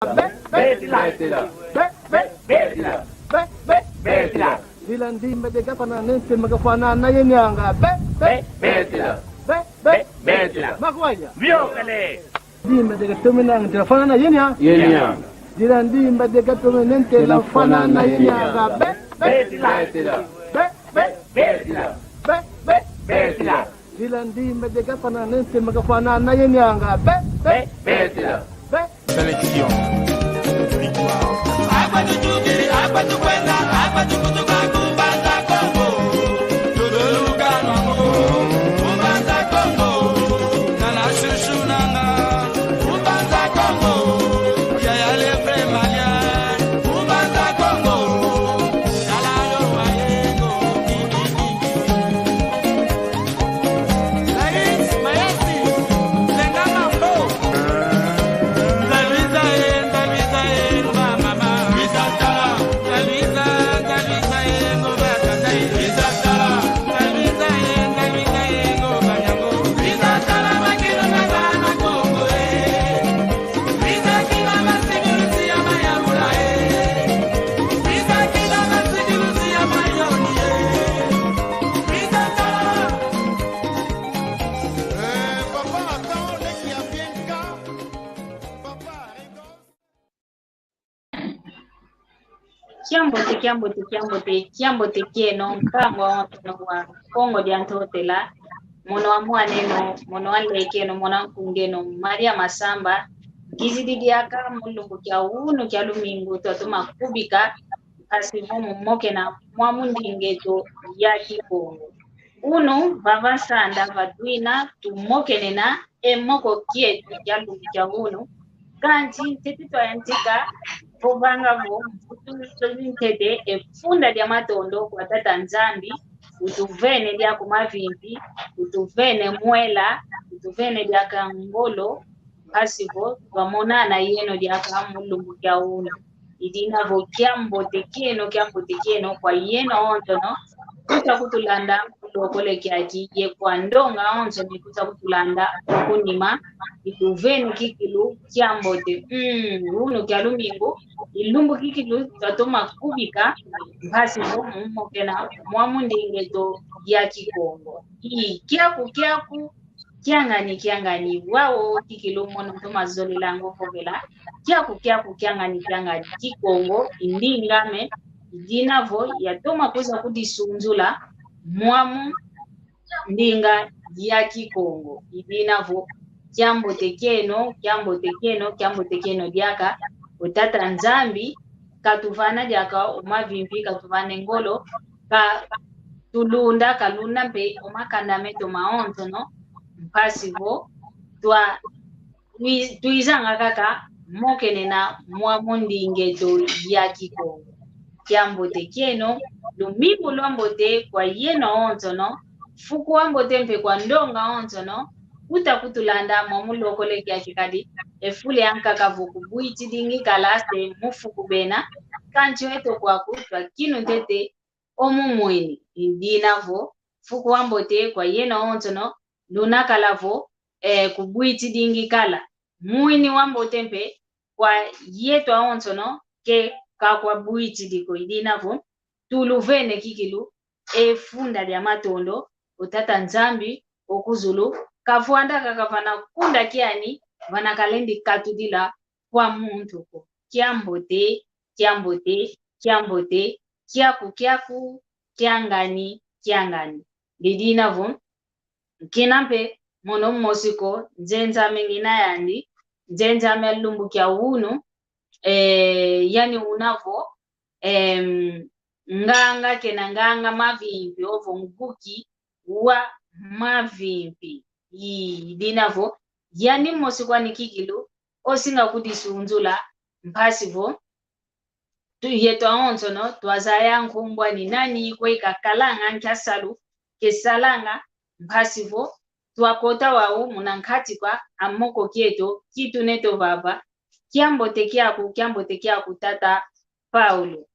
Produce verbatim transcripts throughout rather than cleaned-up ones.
Be, be, betila. Be, be, betila. Be, be, betila. Dila ndimba de gafana nente magafana na yenianga. Be, be, betila. Be, be, betila. Makwaya. Biokele. Ndimba de gatomena nte lafana na yenia. Yenia. Dila ndimba de gatomena nte lafana na yenianga. Be, be, betila. Be, be, betila. Be, be, betila. Dila ndimba de gafana nente magafana na yenianga. Be, be, betila. Be. Sélection. Victoire. Kiambote, kiambote, kiambote, kiambote kieno, nkangu wa wonsono wa Kongo dia Ntotela, mono wa mwaneno, mono wa nlekeno, mono wa nkungeno, Maria Masamba, ngizidi diaka mu lumbu kia unu kia lumingu, twatoma kubika, mpasi vo mumokena mwamu ndinga eto ya Kikongo. Unu, vava nsanda, va twina tumokenena e moko kieto kia lumbu kia unu, kansi ntete twayantika vo vanga vo mvutu ntete e funda dia matondo kwa Tata Nzambi, utuvene diaka mavimpi, utuvene mwela, utuvene diaka ngolo, mpasi vo twamonana yeno diaka mu lumbu kia unu. I dina vo kiambote kieno, kiambote kieno kwa yeno onsono kuta kutulanda mu lokole kiaki, ye kwa ndonga onsono kuta kutulanda kunima, ituvene kikilu kiambote. Mm, unu kia lumingu, i lumbu kikilu twatoma kubika, mpasi vo mumokena mwamu ndinga eto ya Kikongo. I kiaku, kiaku, kiangani, kiangani, wau kikilu mono ntoma zolelanga vovela. Kiaku, kiaku, kiangani, kiangani, Kikongo i ndinga ame, i dina vo yatoma kwiza kudisunzula mwamu ndinga ya Kikongo. I dina vo kiambote kieno, kiambote kieno, kiambote kieno diaka. O Tata Nzambi katuvana diaka o mavimpi, katuvana e ngolo, ka tulunda, kalunda mpe o makanda meto mawonsono, mpasi vo twa, twi-, twizanga kaka mokenena mwamu ndinga eto ya Kikongo. Kiambote kieno, lumingu lwambote kwa yeno onsono, fuku wambote mpe kwa ndonga onsono kuta kutulanda mwamu lokole kiaki, kadi e fulu yankaka vo kubwitidingi kala se mu fuku bena, kansi eto kwaku twakinu ntete o mumweni. I dina vo fuku wambote kwa yeno onsono, luna kala vo, eh, kubwitidingi kala. Mwini wambote mpe kwa yeto awonsono, ke kakwabwitidi ko. I dina vo tuluvene kikilu e funda dia matondo o Tata Nzambi o ku zulu, kavwanda kaka vana kunda kiani, vana kalendi katudila kwa muntu ko. Kiambote, kiambote, kiambote, kiaku, kiaku, kiangani, kiangani. I dina vo, nkina mpe mono mosi ko, nzenza ame ngina yandi, nzenza ame lumbu kia unu, eh, yani una vo, em, nganga kena nganga mavimpi, ovo nguki wa mavimpi. I dina vo, yani mosi kwani kikilu, osinga kudisunzula, mpasi vo tu-, yeto awonsono twazaya nkumbu ani, nani kwe kakalanga, nkia salu kesalanga, mpasi vo twakota wau muna nkati kwa amoko kieto, kitu neto vava. Kiambote kiaku, kiambote kiaku, tata Paulo.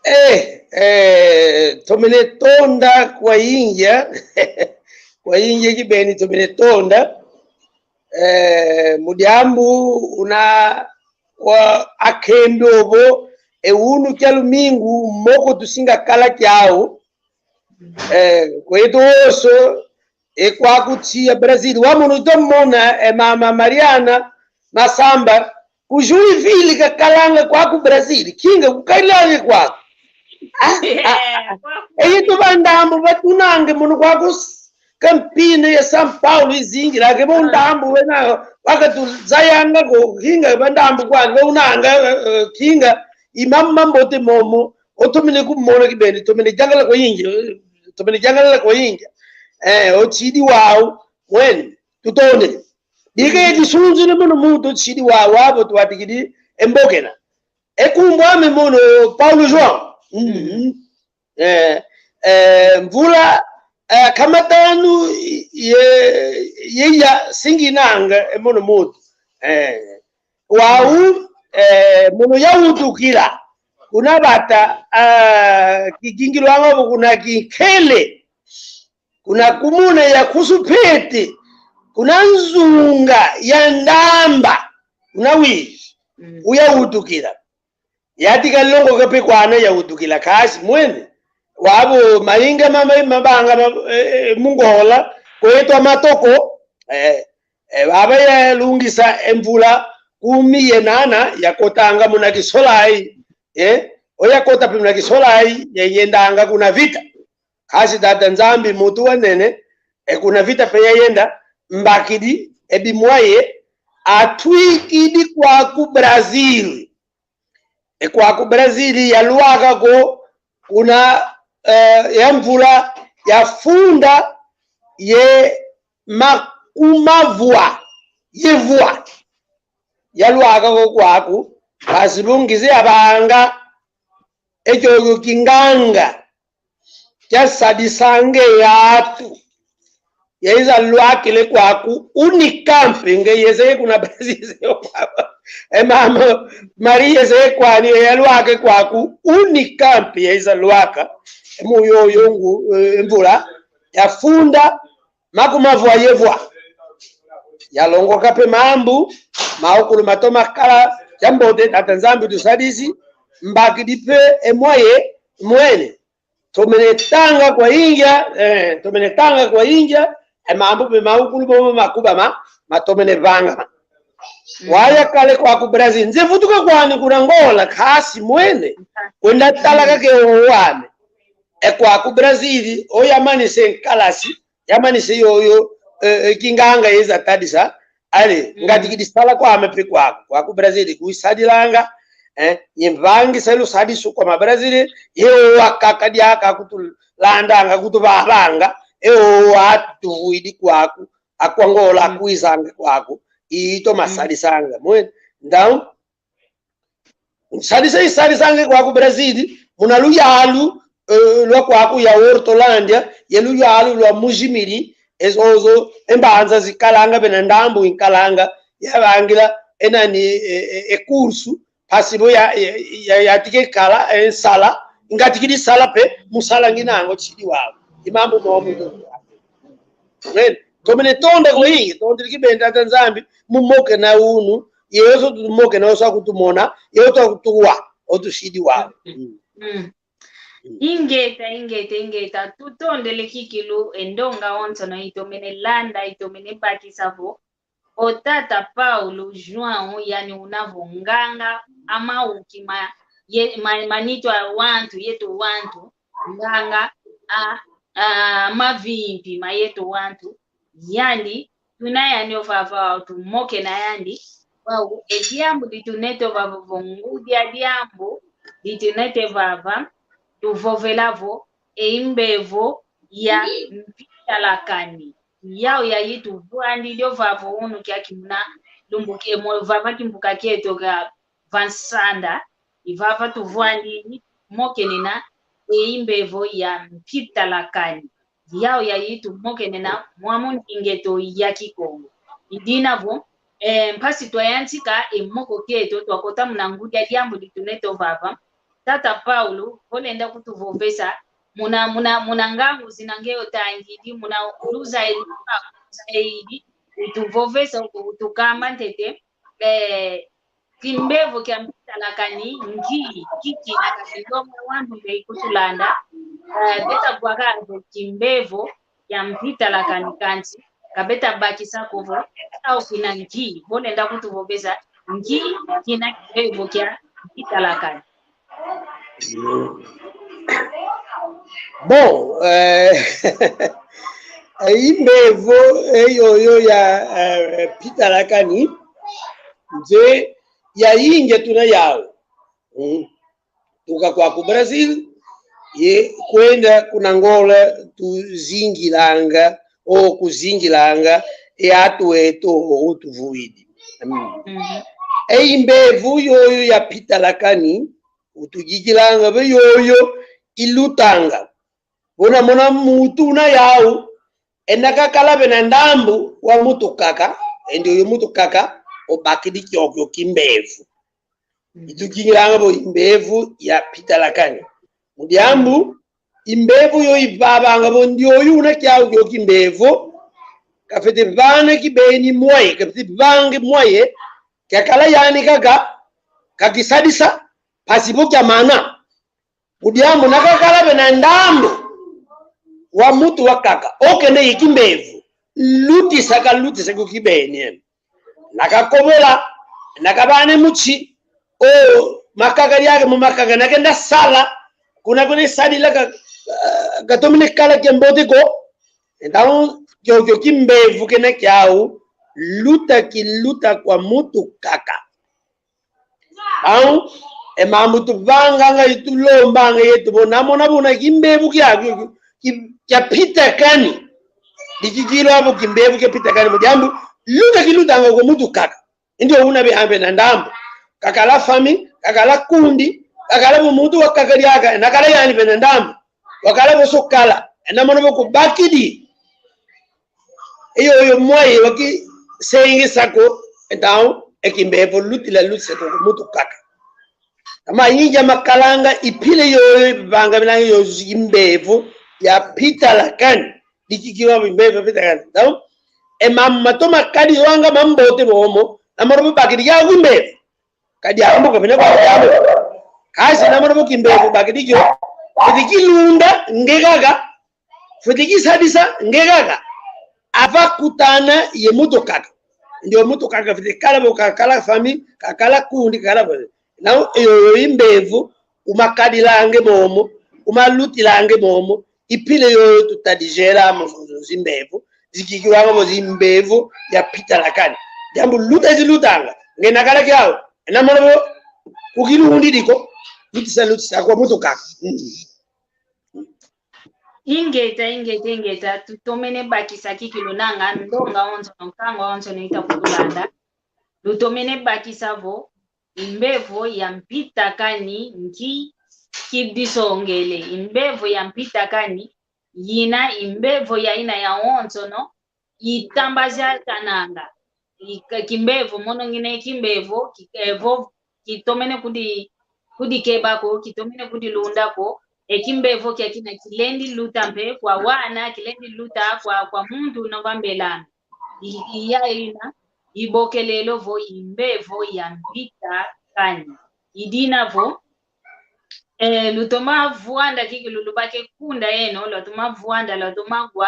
Eh, eh, tomene tonda kwa ingia. Kwa ingia kibeni tomene tonda. eh, mu diambu una wa akembe ovo, e unu kia lumingu, moko tusinga kala kiau, eh, kwetu oso, e kwaku tia Brazil. Wa mono uta mona, e mama Mariana Masamba, ku Joinville kakalanga kwaku Brazil. Kinga kukailanga kwaku. Ah, ah, ah, ah. Eyi tuba ndambu batunange mono kwaku s-, Campinas ya São Paulo izingila ke bo ndambu wena wakatuzayanga ko kinga ba ndambu kwani bo unanga, eh, eh, kinga i mama mambote momo. Otomene kumona kibeni, tomene jangala kwa inja, eh, tomene jangala kwa inja. Eh, otidi wau, mwene, tutone. Dike disunzile mono muntu otidi wau, wabo tuwatikidi, embokena. Ekumbu ame mono Paulo João. Mhm. Eh, eh, mvula, eh, kamatanu ye, ye ya singinanga, eh, mono muntu. Eh, wau, eh, mono yawutukila. Kuna bata, ah, kikingilwanga bo kuna kinkele. Kuna kumuna ya kusupete. Kuna nzunga ya ndamba. Kuna wizi. Mm. Uyawutukila. Yatika longo kape kwana yawutukila kasi mwene. Wabo mainga mama mabanga ma, eh, eh, mungola kwetu amatoko, eh, eh, baba yalungisa emvula kumi ye nana yakotanga muna kisolai, eh, oyakota pe muna kisolai, ye, yendanga kuna vita. Kasi Tata Nzambi muntu wanene, e kuna vita pe yayenda, mbakidi, e bimwaye, atwikidi kwaku Brazil. E kwaku Brazil yalwaka ko kuna, eh, ya mvula ya funda ye makumavwa ye vwa. Yalwaka ko kwaku, kasi lungizi yabanga, e chocho kinganga kyasadisange yatu. Yaiza lwakile kwaku Unicamp, nge yeze kuna Brazil. E mama Maria yeze kwani yalwake kwaku Unicamp, yaiza lwaka. Mu yoyo ngu, eh, mvula ya funda makumavwa ye vwa. Yalongoka pe mambu, maukulu matoma kala, yambote Tata Nzambi tusadisi, mbakidi pe e mwaye mwene. Tomene tanga kwa inja, eh, tomene tanga kwa inja, e mambu pe maukulu momo makuba ma, matomene vanga. Mm. Waya kale kwaku Brazil. Nze vutuka kwani kuna Angola, kasi mwene. Kwenda tala kake owane. E kwaku Brazil, oyamanise nkalasi, yamanise yoyo, eh, eh, kinganga yeza tadisa, ale, mm, ngatikidi sala kwame pe kwaku, kwaku Brazil, kuisadilanga, eh, ye mvangisa lusadisu kwa ma Brazil, ye owa kaka diaka kutulandanga, kutuvavanga, e owa atuvuidi kwaku, akwa Angola, mm, akuizanga kwaku, ito, mm, masadisanga, mwene, ndau, nsadisa, isadisange kwaku Brazil, muna luyalu, eh, lwa kwaku ya Hortolândia, ye luyalu lwa Mujimili, ezozo, embanza zikalanga bena ndambu inkalanga, yabangila, enani, e, e, e kursu, pasibo ya, ya, ya, yatike kala, e, sala, ngatikidi sala pe, mu sala nginanga otidi wau. I mambu momo. Amen. Tomene tonda kwa ingi, tondele kibeni Tata Nzambi, mumokena unu, ye oso tumokena, oso akutumona, ye oso akutuwa, otusidi wau. Mm. Mm. Ingeta, ingeta, ingeta, tutondele kikilu, e ndonga onsono itomene landa, itomene bakisa vo, o tata Paulo João, yani una vo nganga, amauki ma, ye, ma, manitu a wantu, yetu wantu, nganga, a, a, mavimpi ma yetu wantu, yandi, tuna yani ovava, tumokena yandi, wau, e diambu ditunete ovava vo ngudi a diambu, ditunete vava, tuvovela vo, e imbevo ya mpitalakani. Yau yayi tuvwandidi ovava unu kiaki muna lumbu ke mo vava kimbuka kieto kia va nsanda, i vava tuvwandidi mokenena e imbevo ya mpitalakani. Yau yayi tumokenena mwamu ndinga eto ya Kikongo. I dina vo, eh, mpasi twayantika e moko kieto twakota muna ngudi a diambu ditunete ovava. Tata Paulo, vo lenda kutuvovesa, muna, muna, muna ngangu zina nge otangidi, muna luzaidi, luzaidi, utuvovesa, utukamba ntete, eh, kimbevo kia mpitalakani nki, kiki na kasilonga wantu mbe ikutulanda, eh, beta bwaka vo kimbevo kia mpitalakani kansi, ka beta bakisa ko vo, tau kina nki, bo lenda kutuvovesa, nki kina kimbevo kia mpitalakani. Bon, eh, imbevo, eh, yoyo ya, eh, mpitalakani, nze ya inge tuna yau. Mm. Tuka kwa ku Brazil, ye kwenda kuna Angola, tuzingilanga, o kuzingilanga, e atu eto o tuvuidi. Mm. Mhm. E imbevo yoyo ya mpitalakani, utujikilanga be yoyo ilutanga. Bona mona mutu una yau, ena kakala bena ndambu wa mutu kaka, ende oyo mutu kaka, obakidi kiokio kimbevo. Itukingilanga bo imbevo ya mpitalakani. Mu diambu, imbevo yo ivavanga bo ndioyo una kiau kio kimbevo, kafwete vana kibeni mwaye, kafwete vange mwaye, kiakala yani kaka, kakisadisa, mpasi bo kiamana. Mu diambu na kakala bena ndambu wa mutu wakaka, okenda ye kimbevo, lutisa kalutisa ku kibeni. Na kakobola, na kabane muchi, o makaka diake mu makaka, na kenda sala, kuna kuna isadila ka, ah, katomene kala kiambote ko. Então, kiokio kimbevo kena kiau, luta kiluta kwa mutu kaka. Au, e mambu tuvanganga itulombanga yetu bo, na mona bo una kimbevo kia, kia, kia mpitakani. Dikikilwa bo kimbevo kia mpitakani mu diambu, luta kilutanga kwa mutu kaka. Ndio una be ambe na ndambu. Kakala fami, kakala kundi, kakala bo mutu wakaka diaka, na kala yani bena ndambu. Wakala bo sokala, na mona bo kubakidi. Eyo, oyo mwaye wakisengisa ko, então, e kimbevo lutila lutisa ko mutu kaka. Kama inja makalanga ipile yoyo, ipanga minanga yo imbevo ya mpitalakani. Dikikilwa imbevo ya mpitalakani. Então, e mama toma kadi wanga mambote momo, na mona bo bakidi ya kimbevo. Kadi ambo kapina kwa diambu. Kasi na mona bo kimbevo bakidi kio. Fwete kilunda nge kaka. Fwete kisadisa nge kaka. Ava kutana ye mutu kaka. Ndio mutu kaka fwete kala bo, kakala fami, kakala kundi, kakala bo. Na eyo, yo imbevo, umakadilange momo, umalutilange momo, ipile yoyo tutadijela mu zimbevo, zikikiwanga bo zimbevo ya mpitalakani. Diambu luta zilutanga, nge na kala kiau, na mona bo, kukilundidi ko, lutisa, lutisa kwa mutu kaka. Mm. Ingeta, ingeta, ingeta, tutomene bakisa kikilu nanga, ndonga onsono, nkangu onsono ita kutulanda. Lutomene bakisa vo, imbevo ya mpitakani nki kidisongele, imbevo ya mpitakani, yina imbevo ya ina ya onsono, itambazakananga. Ika-, kimbevo, mono ngina kimbevo, ki-, evo, kitomene kudi-, kudikeba ko, kitomene kudilunda ko, e kimbevo kia kina kilendi luta mpe kwa wana, kilendi luta kwa, kwa muntu una vambelanga. I-, iya ina, ibokelelo vo imbevo ya mpitakani. Idina vo, eh, lutoma vwanda kikilu lubake kunda eno, lutoma vwanda, lutoma gwa,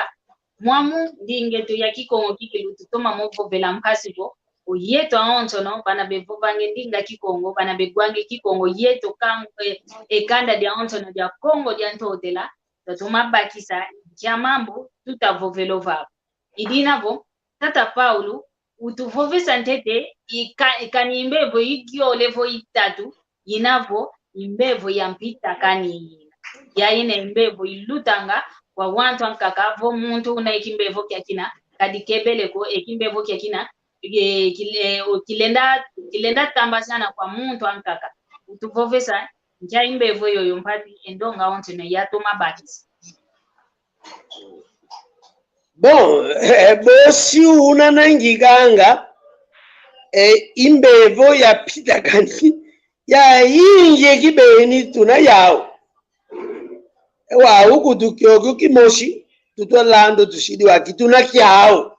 mwamu ndingeto ya Kikongo kikilu tutoma mo vovela mpasi vo, o yeto aonsono, bana bevovange ndinga Kikongo, bana begwange Kikongo, yeto kan-, eh, e kanda diaonsono dia Kongo dia Ntotela, lutoma bakisa nkia mambu tuta vovela vava. Idina vo, Tata Paulo, utuvovesa ntete, ika-, ikani imbevo igiole vo itatu, ina vo, imbevo ya mpitakani ina. Ya ina imbevo ilutanga kwa wantu ankaka vo muntu una e kimbevo kia kina, kadikebele ko, e kimbevo kia kina, e, kile-, o, kilenda, kilenda tambazana kwa muntu ankaka. Utuvovesa, nkia imbevo yoyo mpasi, e ndonga onsono yatoma bakisa. Bon, eh, bosi una nangikanga, eh, imbevo ya mpitakani, ya inje kibeni tuna yau. E wau kutu kiokio kimosi, tutwa lando tusidi wa kituna kiau.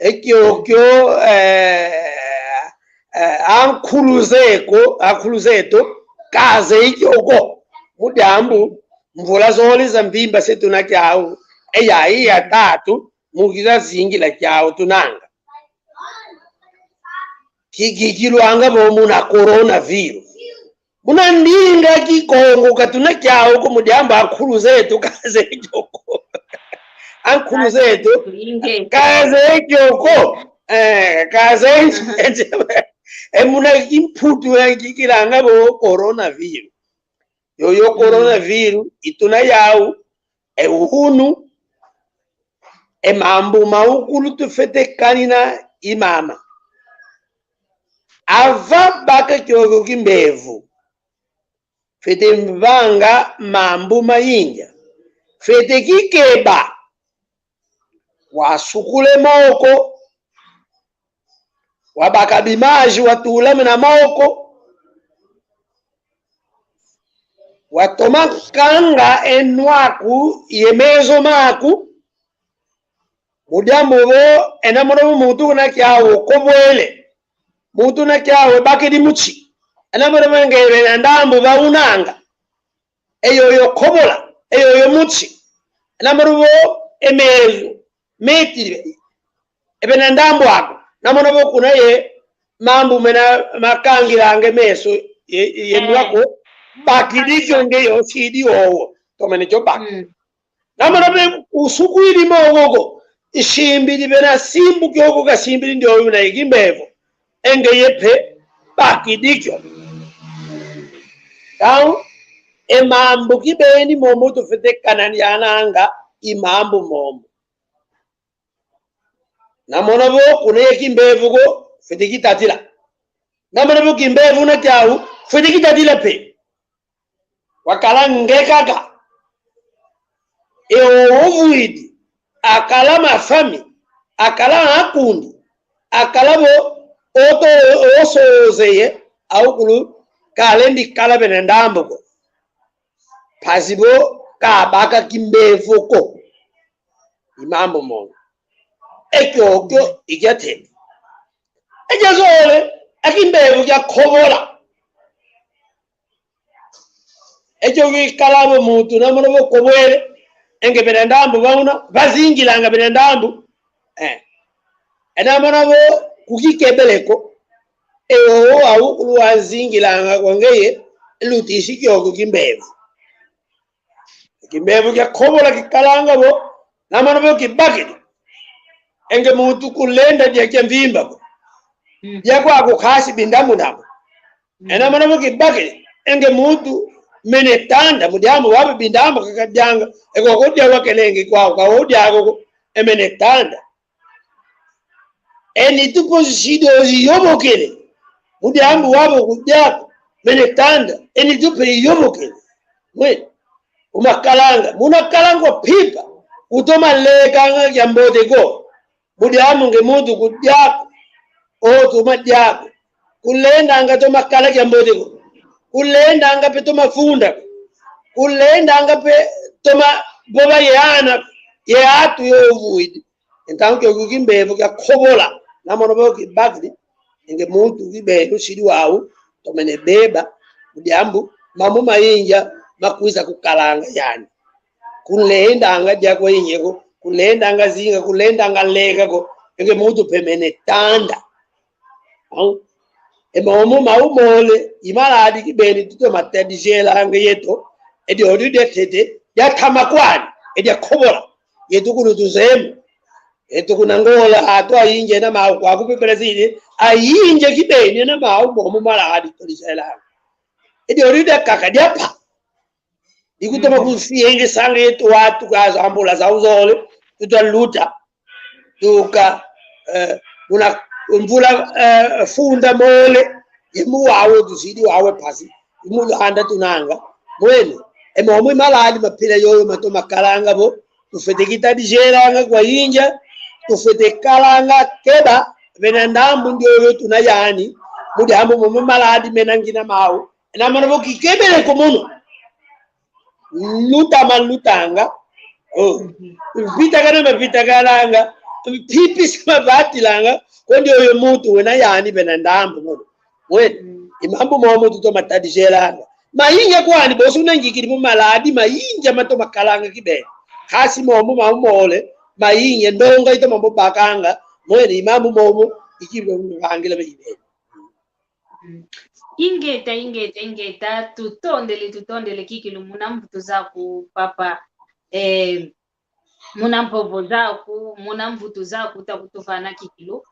Ekiokio, eh, eh, ankulu zeko, ankulu zeto, kaze ikioko. Mu diambu, mvula zole za mvimba se tuna kiau, eya iya tatu, mu kiza zingila kiau tunanga. Ki, ki, kilwanga vo muna coronavirus. Muna ndinga Kikongo katuna kiau ko mu diambu ankulu zeto kaze kioko. Ankulu zeto kaze kioko. Eh, kaze e muna Kimputu ya ki, kilanga vo coronavirus. Yoyo coronavirus ituna yau, e unu, e mambu maukulu tufwete kanina i mama. Ava baka kiokio kimbevo, fwete vanga mambu mayingi. Fwete kikeba. Wasukule moko, wabaka bimaji, watula muna moko, watoma kanga e nwa aku ye mezo maku, mu diambu vo ena mono vo muntu kuna kiau okobwele, muntu na kiau ebakidi mutsi, ena mono vo nge bena ndambu baunanga, eyoyo kobola, eyoyo mutsi, ena mono vo e mezo, metile, e bena ndambu aku, na mono vo kuna ye mambu mena makangilanga e meso ye, ye nwa aku, bakidi kio nge yo sidi owo, tomene kio baka. Na mono vo usukwidi moko ko, isimbidi bena simbu kioko kasimbidi ndioyo na ye kimbevo, e nge ye mpe bakidi kio. Kau, e mambu kibeni momo tufwete kananiananga i mambu momo. Na mono vo kuna ye kimbevo ko, fwete kitatila. Na mono vo kimbevo na kiau, fwete kitatila mpe. Wakala nge kaka. E owo ovwidi, akala mafami, akala akundi, akala vo oto osozeye, aukulu kalendi kala bena ndambu ko. Mpasi vo kabaka kimbevo ko. I mambu momo. Ekiokio i kiatete. E kiazole, e kimbevo kia kobola. Ekio kikala vo muntu na mono vo kobwele, e nge bena ndambu bauna, bazingilanga bena ndambu. Eh. Ena mono vo kukikebele ko, e owo aukulu wazingilanga kwa ngeye, lutisi kiokio kimbevo. Kimbevo kia kobola kikalanga vo, na mono vo kibakidi. E nge muntu kulenda dia kia mvimba ko. Mm. Dia kwa kukasi bindambu namo. Mm. Ena mono vo kibakidi. E nge muntu mene tanda, mu diambu wabe bindambu kakadianga. E koko dia wakelenge kwa, kwa odia koko, e mene tanda. E nitu po zisido ziyobokele. Mu diambu wabo kudiako, mene tanda, e nitu pe iyobokele. Mwe, umakalanga, munakalanga pipa, utoma lekanga kiambote ko. Mu diambu nge muntu kudiako, o toma diako. Kulendanga toma kala kiambote ko. Kulendanga pe toma funda. Kulendanga pe toma boba ye ana, ye atu yo ovwidi. Então, kiokio kimbevo kia kobola, na mono vo kibakidi, e nge muntu kibeni usidi wau, tomene beba, mu diambu, mambu mayingi, makwiza kukalanga yani. Kulendanga dia kwa inye ko, kulendanga zinga, kulendanga leka ko, e nge muntu pe mene tanda. Au. E momo mau mole, i maladi kibeni tutoma tadijelanga yeto, e diodio diatete, diatama kwani, e dia kobola, yeto kulu tuzemu. Eto kuna Angola, atu ayingi ena mau, kwaku pe Brazil, ayingi kibeni ena mau, momo maladi toliselanga. E diodio diakaka diapa. Ikutoma kufiengesanga eto watu kwa zambula za uzole, tuta luta. Tuka, eh, una mvula, eh, funda mole, imu wawe tusidi wawe mpasi, imu landa tunanga. Mwene, e momo i maladi mapila yoyo matoma kalanga vo, tufwete kitadijelanga kwa inja, tufwete kalanga keba, bena ndambu ndioyo tuna yani, mu diambu momo maladi mena ngina mau, na mono vo kikebele ko mono. Lutama lutanga, oh. Vitakana mavitakananga, mpipi si mavatilanga, kwandi oyo muntu wena yani bena ndambu mono. Wena, i mambu momo tutoma tadijelanga. Mayingi kwani, bosi unangikidi mu maladi, mayingi matoma kalanga kibeni. Kasi momo mambu mole, mayingi ndonga itoma mo bakanga, mwene i mambu momo, ikibangila me kibeni. Mm. Ingeta, ingeta, ingeta, tutondele, tutondele kikilu muna mvutu zaku, papa. Eh, muna mvovo zaku, muna mvutu zaku takutuvana kikilu.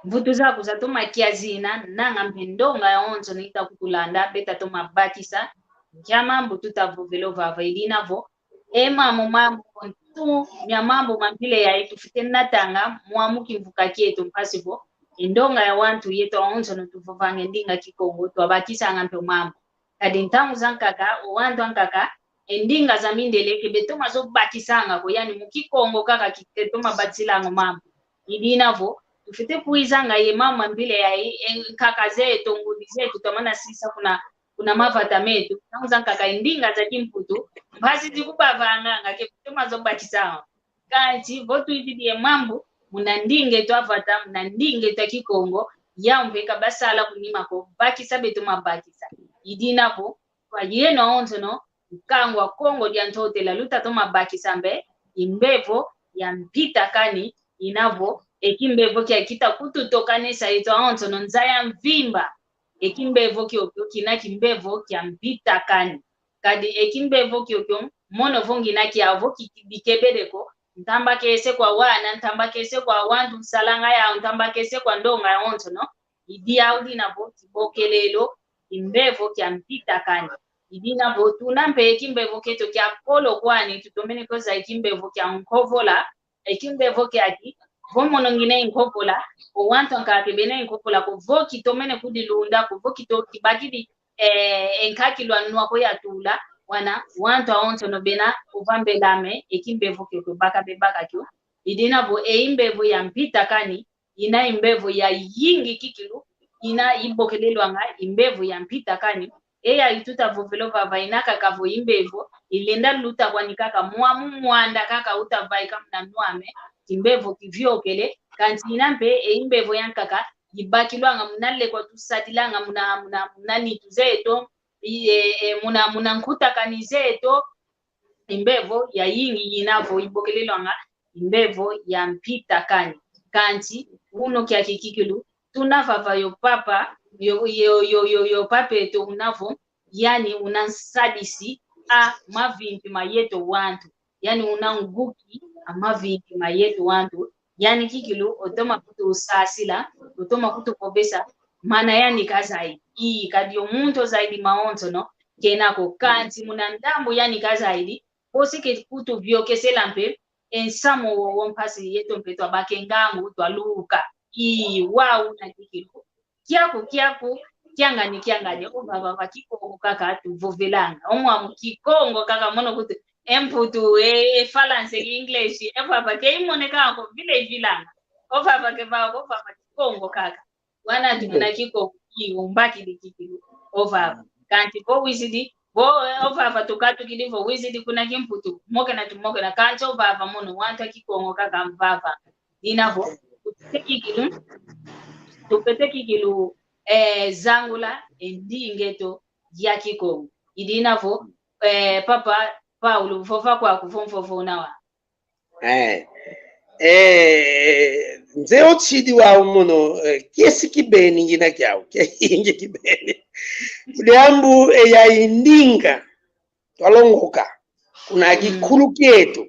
Mvutu zaku zatoma kia zina, nanga mpe ndonga yawonso ni takutulanda, beta toma bakisa. Nkia mambu tutavovelo vava, idina vo, e mamo, mamo, ntu mia mambu ma mpila yayi tufwete natanga mwamu kimvuka kieto, mpasi vo e ndonga ya wantu yeto awonsono tuvovanga e ndinga Kikongo, twabakisanga mpe mambu. Kadi ntangu zankaka, o wantu ankaka, e ndinga za mindele ke betoma zo bakisanga ko, yani mu Kikongo kaka ke betoma batisilanga mambu. Idina vo, tufwete kwizanga ye mamo ma mpila yayi, e nkaka zeto, ngudi zeto, twamana sisa kuna kuna mavata meto, ntangu zankaka e ndinga za kimputu, mpasi zikubavanganga ke betoma zo bakisanga. Kansi vo twizidi e mambu muna ndinga eto a vata, muna ndinga eto a Kikongo, yau mpe ka basala kunima ko, bakisa betoma bakisa. Idina vo, kwa yeno awonsono, nkangu a Kongo dia Ntotela lutatoma bakisa mpe, i mbevo ya mpita kani, ina vo, e kimbevo kia kita kututokanesa eto awonsono nza ya mvimba. E kimbevo kiokio kina kimbevo kia mpita kani. Kadi e kimbevo kiokio, mono vo ngina kiau vo ki-, ki-, bikebele ko, ntambakese kwa wana, ntambakese kwa wantu, nsalanga yau, ntambakese kwa ndonga yawonsono, i diau dina vo kibokelelo, kimbevo kia mpita kani. Idina vo tuna mpe e kimbevo kieto kia kolo kwani, tutomene ko zaya e kimbevo kia nkovola, e kimbevo kiaki, vo mono ngina e nkovola, o wantu ankaka ke bena e nkovola ko, vo kitomene kudilunda ko, vo kito-, kibakidi, eh, e nkakilu a nwa ko ya tula, wana, wantu awonsono bena uvambelame, e kimbevo kiokio baka bebaka kio. Idina vo e imbevo ya mpita kani, ina i mbevo yayingi kikilu, ina ibokelelwanga i mbevo ya mpita kani. E yayi tutavovelo vava ina kaka vo i mbevo ilenda luta kwani kaka mwamu mwanda kaka utavaika muna nwame, kimbevo kiviokele, kansi ina mpe e i mbevo yankaka ibakilwanga muna lekwa tusadilanga muna, muna, muna nitu zeto, i, e, e, muna, muna nkutakani zeto, i mbevo yayingi ina vo ibokelelwanga i mbevo ya mpita kani. Kansi, uno kiaki kikilu, tuna vava yo papa, yo, yo, yo, yo, yo papa eto una vo, yani una nsadisi a mavimpi ma yeto wantu, yani una nguki a mavimpi ma yeto wantu, yani kikilu, otoma kutusasila, otoma kutuvovesa, mana yani kazayidi, ii, kadi o muntu ozayidi mawonsono, kena ko, kansi muna ndambu yani kazayidi, bosi ke kutuviokesela mpe e nsamu wowo mpasi yeto mpe twabaka e ngangu twaluka. Ii, wau una kikilu. Kiaku, kiaku, kiangani, kiangani, ovava va Kikongo kaka tuvovelanga. O mwamu Kikongo kaka mono kutu, e mputu, e, e Falanse, e English, e vava ke imonekanga ko, vile ivilanga. Ovava ke vava, ovava Kikongo kaka. Wana ati muna Kikongo ki umbakidi kikilu, ovava. Kansi vo wizidi, vo, eh, ovava tukatukidi vo wizidi kuna kimputu, mokena tumokena, kansi ovava mono, wantu a Kikongo kaka mvava. Dina vo, tupete kikilu, tupete kikilu, eh, zangula, e ndinga eto ya Kikongo. Idina vo, eh, papa Paulo, vova kwaku vo mvovo una wa. Eh, eh, nze otidi wau mono, eh, kiesi kibeni ngina kiau, kiayingi kibeni. Kudiambu, eh, ya i ndinga, twalongoka, kuna kikulu kieto.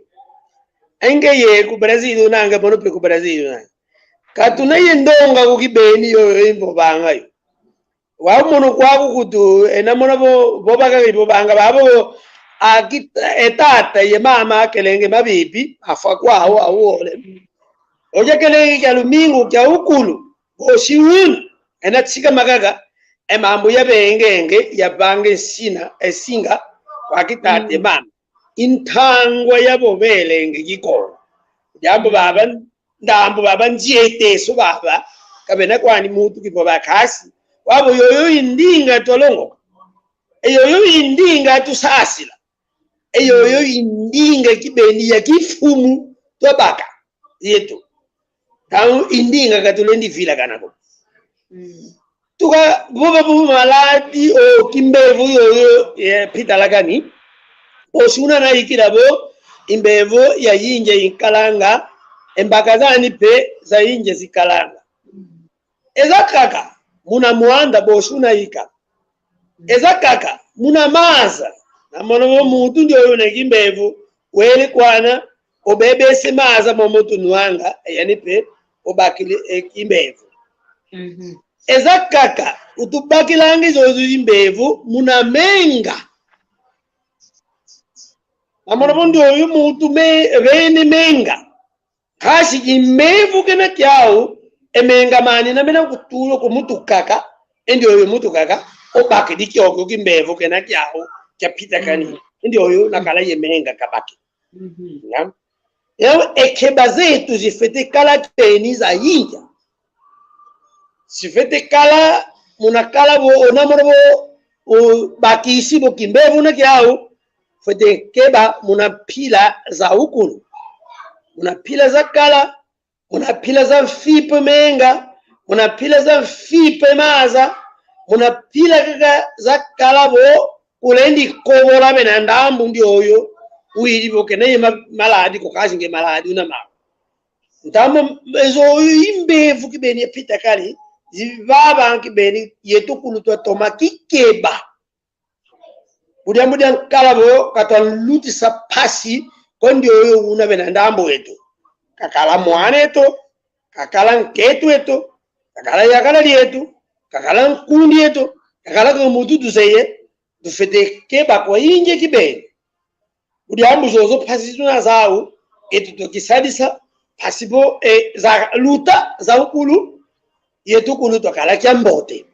Enge ye ku Brazil unange, mono pe ku Brazil unange. Katuna ye ndonga ku kibeni yo, yo imbo banga yo. Wau mono kwaku kutu, ena mona vo, vo bakaka ibo banga babo, aki, e tata ye mama akelenge mabipi, afwa kwau, awole. Oja kelenge kia lumingu kia ukulu, bosi unu, ena tsika makaka, e mambu ya bengenge, ya bange nsina, e singa, kwa kitata ye mama. Intangwa yabo belenge Kikongo. Diambu baba, ndambu baba nzieteso baba, kabena kwani mutu kipo bakasi. Wabo yoyo i ndinga twalongoka. E yoyo i ndinga tusasila. E yoyo i ndinga kibeni ya kifumu twabaka. Yeto. Tau indinga katulendi vilakana ko. Mm. Tuka vova vo maladi o kimbevo yoyo, e, pitalakani. Bosi una naikila vo, imbevo ya inja inkalanga, e mbaka zani pe za inja zikalanga. Eza kaka, muna mwanda bosi unaika. Eza kaka, muna maza. Namona vo muntu ndioyo una kimbevo, wele kwana, obebese maza momo tunwanga, yani pe, obakile, e, kimbevo. Mhm. Eza kaka, utubakilangi zozo zimbevo, muna menga. Namona vo ndioyo muntu me, vene menga. Kasi kimbevo kena kiau, e menga mani na mena kutula ku mutu kaka, e ndioyo mutu kaka, obakidi kiokio kimbevo kena kiau, kia pitakani, mm, e ndioyo nakala ye menga kabaki. Mhm. Ya? Ya, e keba zetu zifwete kala kibeni za inja. Zifwete kala, muna kala vo, ona mona vo, o, bakisi vo kimbevo na kiau, fwete keba muna mpila za ukulu. Muna mpila za kala, muna mpila za mfipa menga, muna mpila za mfipa maza, muna mpila kaka za kala vo, kulendi kobola bena ndambu ndioyo, widi vo kena ye ma-, maladi ko kasi nge maladi una mau. Ntamo, ezo imbevo kibeni ya pitakani, zivava kibeni, yetu kulu twatoma kikeba. Budia, budia nkala vo, katwalutisa mpasi, ko ndioyo una bena ndambu eto. Kakala mwana eto, kakala nkento eto, kakala yakala dieto, kakala nkundi eto, kakala kwa muntu tuzeye, tufwete keba kwa inja kibeni. Budia mbu zozo mpasi tuna zau, eto twakisadisa, mpasi vo, e, zaluta, za ukulu, yetu kulu twakala kiambote.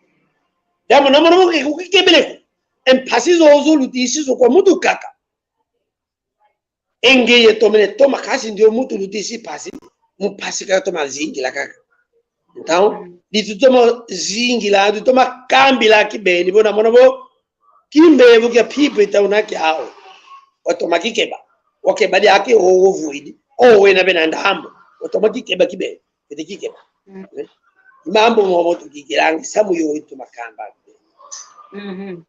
Diambu namona vo ke kukikebele ko, e mpasi zozo lutisi zo kwa mutu kaka. E nge yetomene toma kasi ndio mutu lutisi mpasi, mu mpasi kaka toma zingila kaka. Então, mm, di tutoma zingila, tutoma kambila kibeni, vo namona vo, kimbevo kia pipe ta una kiau. Watoma kikeba. Wakeba diaka o, ovwidi. O, wena bena ndambu. Watoma kikeba kibeni. Kete kikeba. Mm. Eh? Mambu momo tukikilanga, samu yo itoma kamba. Mhm.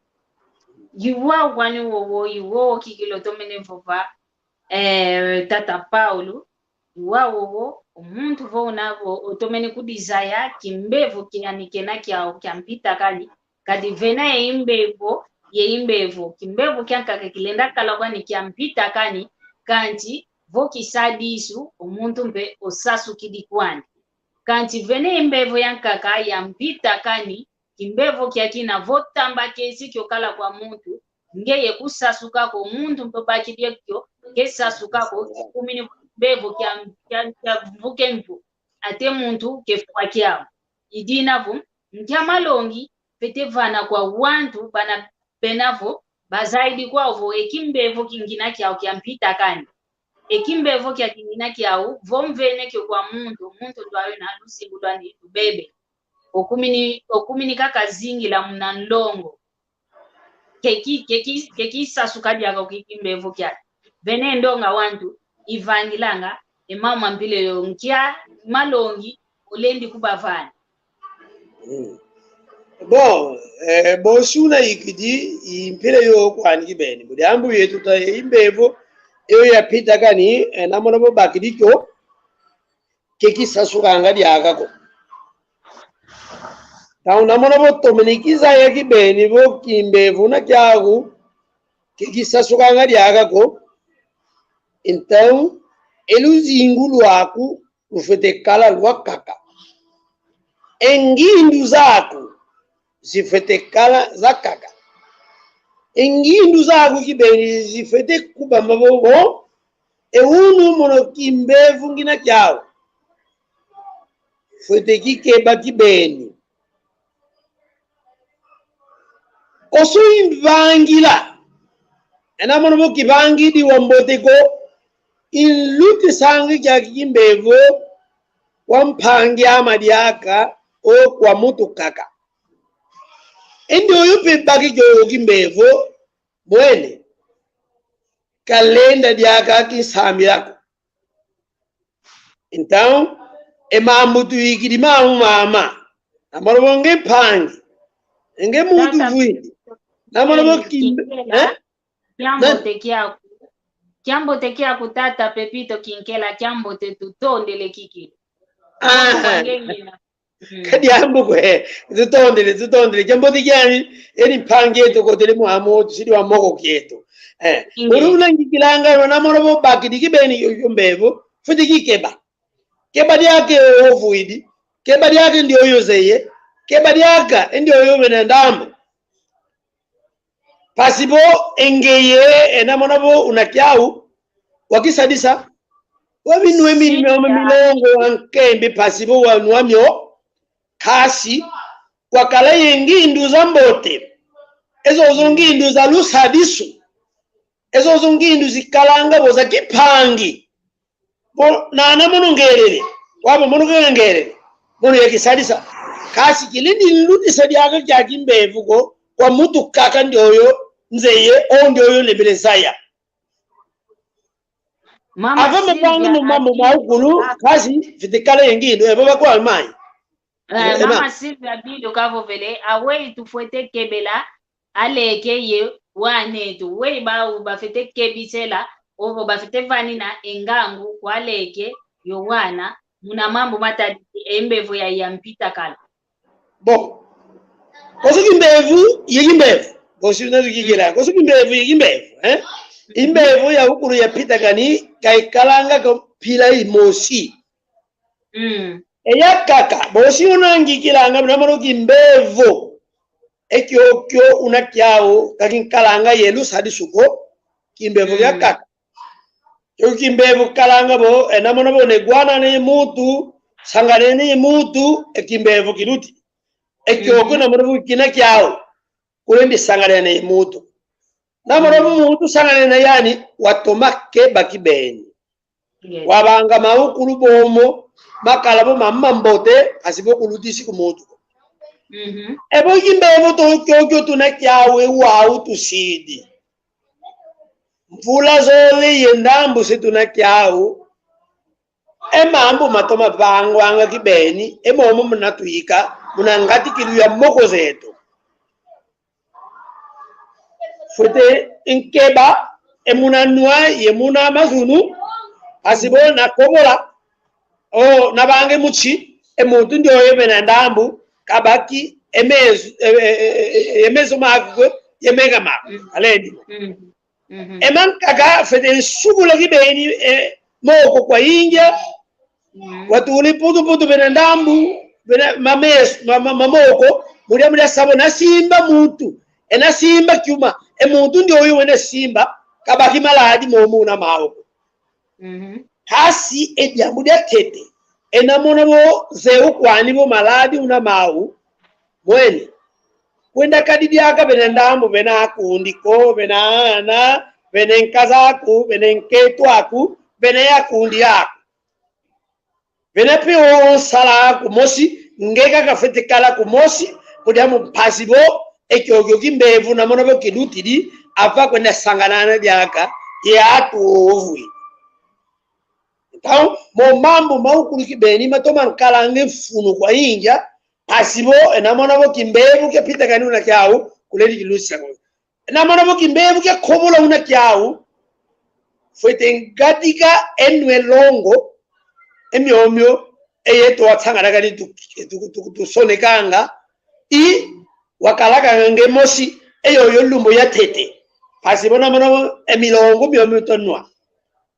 Iwau kwani wowo, iwowo kikilo tomene vova, eh, tata Paulo, iwau wowo, o muntu vo una vo, otomene kudizaya, kimbevo kiani kena kiau, kia mpitakani, kadi vena ye imbevo, ye imbevo, kimbevo kiankaka kilenda kala kwani kia mpitakani, kansi vo kisadisu, o muntu mpe osasukidi kwani. Kansi vene imbevo yankaka ya mpitakani, kimbevo kiakina vo tamba kiesi kiokala kwa muntu, ngeye kusasuka ko muntu mpe bakidi kio, nge sasuka ko, kikumini mbevo kia, kia, kia mvu ke mvu, ate muntu kefwa kiau. I dina vo, nkia malongi, fwete vana kwa wantu, bana bena vo, bazayidi kwau vo, e kimbevo kingina kiau kia mpitakani. E kimbevo kia kingina kiau, vo mvene kio kwa muntu, muntu ndwayo na luzingu lwani lubebe. Okumini, okumini kaka zingila muna nlongo. Keki, keki, keki sasuka diaka ki kimbevo kiaki. Vene ndonga wantu, ivangilanga, e mama mpila yo nkia malongi, olendi kubavana. Mm. Bon, eh, bosi una ikidi, i mpila yo kwani kibeni. Budi ambu yetu ta, i mbevo, yo ya pitakani, eh, namona vo bakidi kio, keki sasukanga diaka ko. Tau namona vo tomene kizaya kibeni vo kimbevo na kiaku, keki sasukanga diaka ko. Então, e luzingu lwaku lufwete kala lwakaka. E ngindu zaku zifwete kala zakaka. E ngindu zaku kibeni zifwete kubama vovo, e unu mono kimbevo ngina kiau. Fwete kikeba kibeni. Oso imvangila. Ena mono vo kivangidi wambote ko, inluti sangi kia kimbevo, kwa mpangi ama diaka, o kwa mutu kaka. Ende oyo pe baki kio kimbevo, mwene. Kalenda diaka kinsambila ko. Então, E mambu tuyikidi mau mama. Namona bo nge mpangi. Nge muntu vwidi. Namona bo kimbe. Eh? Kiambote kiaku. Kiambote kiaku tata Pepito Kinkela, kiambote, tutondele kiki. Ah. Kadi ambu kwe, tutondele, tutondele. Kiambote kiani, eni mpangi eto kotele mwamo, tusidi wa moko kieto. Eh, ulu unangikilanga, namona bo bakidi kibeni yo, yo mbevo, fwete kikeba. Keba diaka ovwidi, keba diaka ndioyo zeye, keba diaka ndioyo bena ndambu. Mpasi bo e ngeye, e namona bo una kiau, wakisadisa. Waminwe mi-, milongo wa nkembe mpasi bo wanwa mio, kasi, wakala ye ngindu za mbote. Ezo zo ngindu za lusadisu. Ezo zo ngindu zikalanga bo za kimpangi. Bo nana mono ngelele. Wabo mono kena ngelele. Mono yakisadisa. Kasi kilendi lutisa diaka kia kimbevo ko, kwa muntu kaka ndioyo nzeye, o ndioyo nebele zaya. Mama Ava Sylvia, mapanga mu mambu maukulu, kasi fwete kala ye ngindu, eba bakwa mai. Eh, eh, Mama Sylvia Bido kavovele, aweyi tufwete kebela, aleke ye wana eto. Weyi bau bafwete kebisela, ovo bafwete vanina e ngangu kwa aleke yo wana, muna mambu matadidi e mbevo ya, ya mpitakala. Bon. Koso kimbevo, ye kimbevo. Koso na tukikila. Koso kimbevo, ye kimbevo, eh? Imbevo ya ukulu ya pitakani, kaikalanga ko mpila imosi. Mm. E yakaka, bosi unangikilanga, namona kimbevo. E kiokio una kiau, kakinkalanga ye lusadisu ko, kimbevo yakaka. Kio kimbevo kalanga bo, e namona bo ne gwanane ye muntu, sanganene ye muntu, e kimbevo kiluti. E kiokio namona bo kina kiau, kulendi sanganene ye muntu. Namona bo muntu sanganene yani, watoma keba kibeni. Yes. Wabanga maukulu bomo, makala bo mamambote, asi bo kulutisi ku muntu. Mhm. E bo kimbevo to kiokio tuna kiau e wau tusidi. Mvula zole ye ndambu se tuna kiau. E mambu matoma vangwanga kibeni, e momo muna tuyika, muna ngatikilu ya moko zeto. Fwete nkeba, e muna nwa, ye muna mazunu, asi bo nakobola, o, navange muchi, e muntu ndioyo bena ndambu, kabaki, e meso, e, e, e meso maku, ye menga maku, alendi. Mm. Mhm. E mankaka fwete nsukula kibeni, e, moko kwa ingia, watuli putu putu bena ndambu, bena mameso, ma, ma, mamoko, mudia mudia sabo nasimba muntu, e nasimba kiuma, e muntu ndioyo wena simba, kabaki maladi momo una mau. Mhm. Kasi e diambu diatete, e namona bo zeu kwani bo maladi una mau, mwene. Kwenda kadi diaka bena ndambu, bena akundi ko, bena ana, bena nkaza aku, bena nketo aku, bena yakundi aku. Bena pe o nsala aku mosi, nge kaka fwete kala kumosi, kudia mu mpasi bo, e kiokio kimbevo namona bo kilutidi, ava kwenda sanganana diaka, ye atu ovwi. Então, mo mambu maukulu kibeni matoma nkalange mfunu kwa ingia, mpasi bo, e namona bo kimbevo kia pitakani una kiau, kulendi kilutisa ko. E namona bo kimbevo kia kobola una kiau, fwete ngatika e nwa e longo, e miomio, e yeto watsangana kani tu, tu, tu, tusonekanga, i wakalakanga nge mosi, e yoyo lumbu yatete. Mpasi bo namona bo, e milongo miomio tonwa.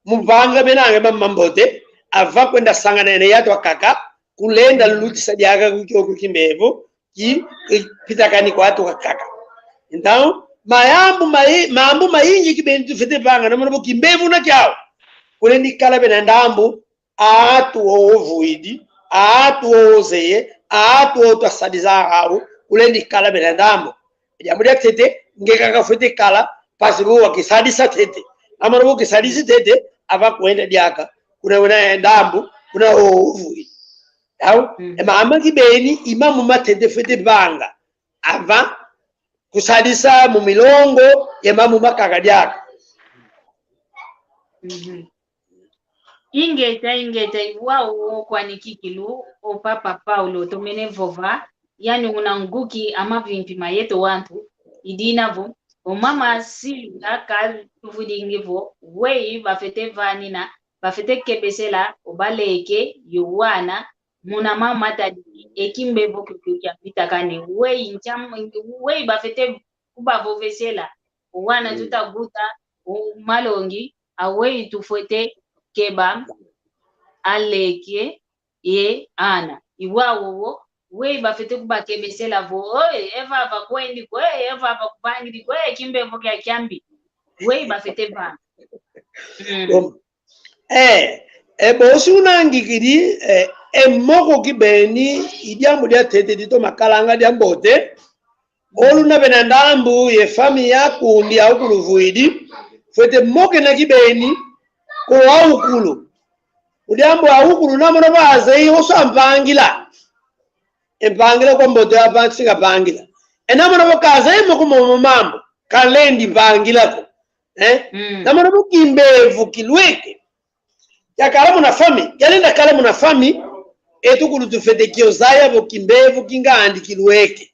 Muvanga bena nge mamambote, ava kwenda sanganene yatu akaka, kulenda lutisa diaka ku kiokio kimbevo, ki, ki pitakani kwa atu akaka. Então, mayambu mai-, mambu maingi kibeni tufwete vanga, namona bo kimbevo una kiau. Kulendi kala bena ndambu, atu ovwidi, atu ozeye, atu otwa sadiza au, kulendi kala bena ndambu. Diambu diatete, nge kaka fwete kala, mpasi bo wakisadisa tete. Namona bo kisadisi tete, ava kwenda diaka, kuna wena ndambu, kuna ovwi. Yau, mm, e mama kibeni, i mambu matete fwete vanga. Ava, kusadisa mu milongo, ye mambu makaka diaka. Mhm. Ingeta, ingeta, iwau wo kwani kikilu, o papa Paulo, tomene vova, yani una nguki a mavimpi ma yeto wantu, i dina vo, o mama Silvia katuvudingi vo, weyi bafwete vanina, bafwete kebesela, o baleke, yo wana, muna mama matadi, e kimbevo kiokio kiapitakane, weyi ncham-, weyi bafwete kubavovesela, o wana tuta guta, o malongi, aweyi tufwete keba, aleke, ye ana. Iwau wo, weyi bafwete kubakebesela vo, oye, e vava kwendi ko, oye, e vava kuvangidi ko, oye, kimbevo kia kiambi. Weyi bafwete vanga. Mm. Bom, eh, e bosi unangikidi, eh, e moko kibeni, i diambu diatete ditoma kalanga diambote, Olu una bena ndambu ye fami ya kundi aukulu vwidi, fwete mokena kibeni ko aukulu. Udi ambu aukulu namona bazeyi osa mpangila. E mpangila kwa mbote apa nsinga pangila. E namona bo kazeyi moko momo mambu, kalendi pangila ko. Eh? Mm. Namona bo kimbevo kilweke. Yakala muna fami, yalenda kala muna fami, etu kulu tufwete kio zaya bo kimbevo kingandi kilweke.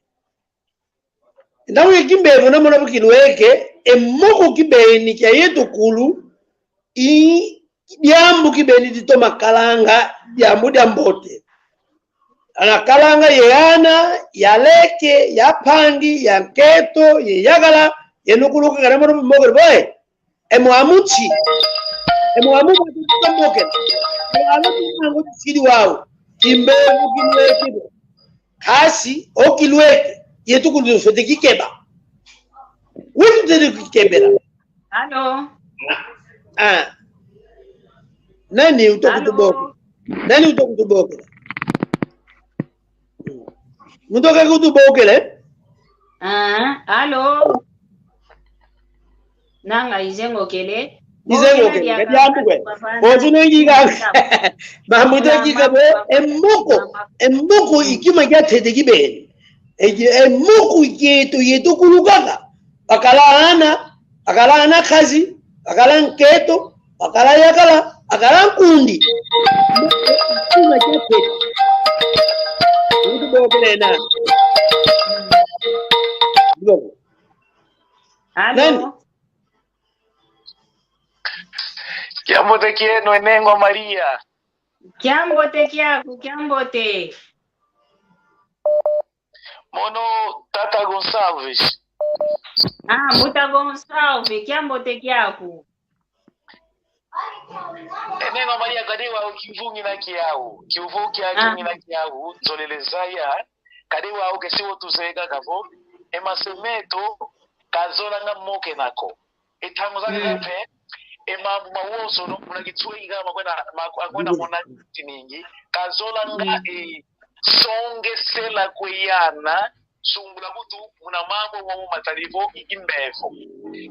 Ndau ye kimbevo namona bo kilweke, e moko kibeni kia yetu kulu, i diambu kibeni ditoma kalanga, diambu diambote. Ana kalanga ye ana, ya leke, ya mpangi, ya nketo, ye yakala, ye nukuluka kana mwana mboke boy. E mwamu nti. E mwamu mboke. E mwamu mboke. E mwamu mboke. Kimbevo kilweke bo. Kasi, o kilweke, yetu kulu tufwete kikeba. Wetu tufwete kikebela. Alo. Ah. Nani uta kutubokela? Nani uta kutubokela? Mutoka kutubokela? Ah, alo. Nanga izengokele. Izengokele, kadiambu kwe. Botu nengi ka. Mambu teki ka bo, e moko, e moko i kima kiatete kibeni. E, e moko i kieto, yeto kulu kaka. Bakala ana, bakala ana nkazi, bakala nketo, bakala yakala, bakala nkundi. I kima kiatete. Kutubokela na. Boko. Alo. Nani? Kiambote kieno, e nengwa Maria. Kiambote kiaku, kiambote. Mono tata Gonçalves. Ah, mbuta Gonçalves, kiambote kiaku. E nengwa Maria, kadi wau kiuvu ngina kiau, kiuvu kiaki ngina kiau, nzolele zaya, kadi wau kesi wo tuzeye kaka vo, e mase meto, kazolanga mokena ko. E ntangu zake mpe, e mambu mawonsono, muna kituwa inga makwena, makwena mona tiningi, kazolanga e songesela kwe ana, sungula kutu, muna mambu momo matali vo, i kimbevo.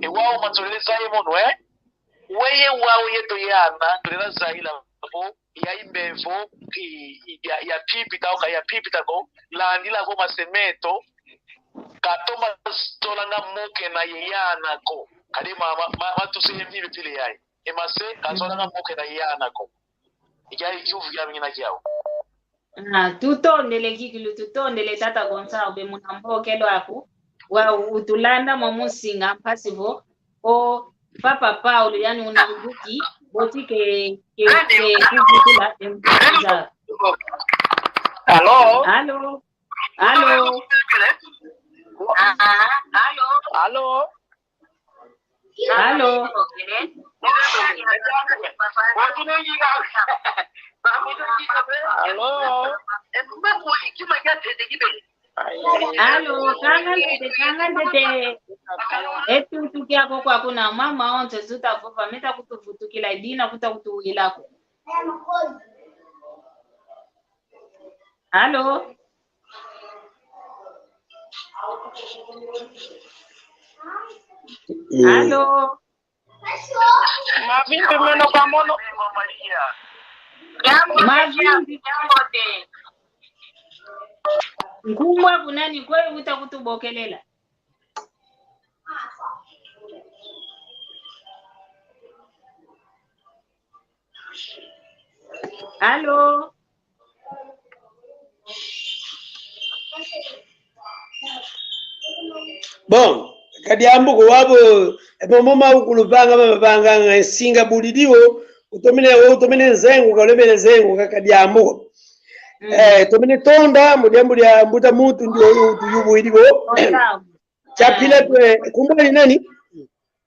E wau manzolele zaya mono, eh? Weye wau yeto ye ana, tulenda zayila vo, ya imbevo, i, i, ya, ya pipita, oka ya pipita ko, landila vo mase meto, katoma zolanga mokena ye ana ko. Kadi ma, ma, ma, ma tuse ye mbi pile yayi. E mase, kazolanga mokena ye ana ko. Ikiayi kiuvu kiami ngina kiau. Ah, tutondele kikilu, tutondele tata Gonçalves muna mbokelo aku, wa utulanda mwa musinga mpasi vo, o papa Paulo, yani una nguki, boti ke, ke, ke kuvutula e mbuza. Alo? Alo? Alo? Alo? Alo? Alo. Alo. Alo, kanga ntete, kanga ntete. E tutu kiako kwa kuna mama onse zuta vova, meta kutuvutukila, dina kuta kutuwila ko. Alo. Mm. Alo. Mavimpi meno kwa mono. Mavimpi. Nkumbu aku nani, kwe uta kutubokelela? Alo. Bon, kadiambu ko wabo, e momo ma ukulu vanga, ma vanga, nga nsinga bulidiwo, utomene, utomene nzengo, ka ulemene nzengo, ka kadiambu ko. Mm. Eh, tomene tonda, mu diambu dia mbuta muntu, ndi oyo, tuyubu idiwo. Gonçalves. Chapile kwe, kumba ni nani?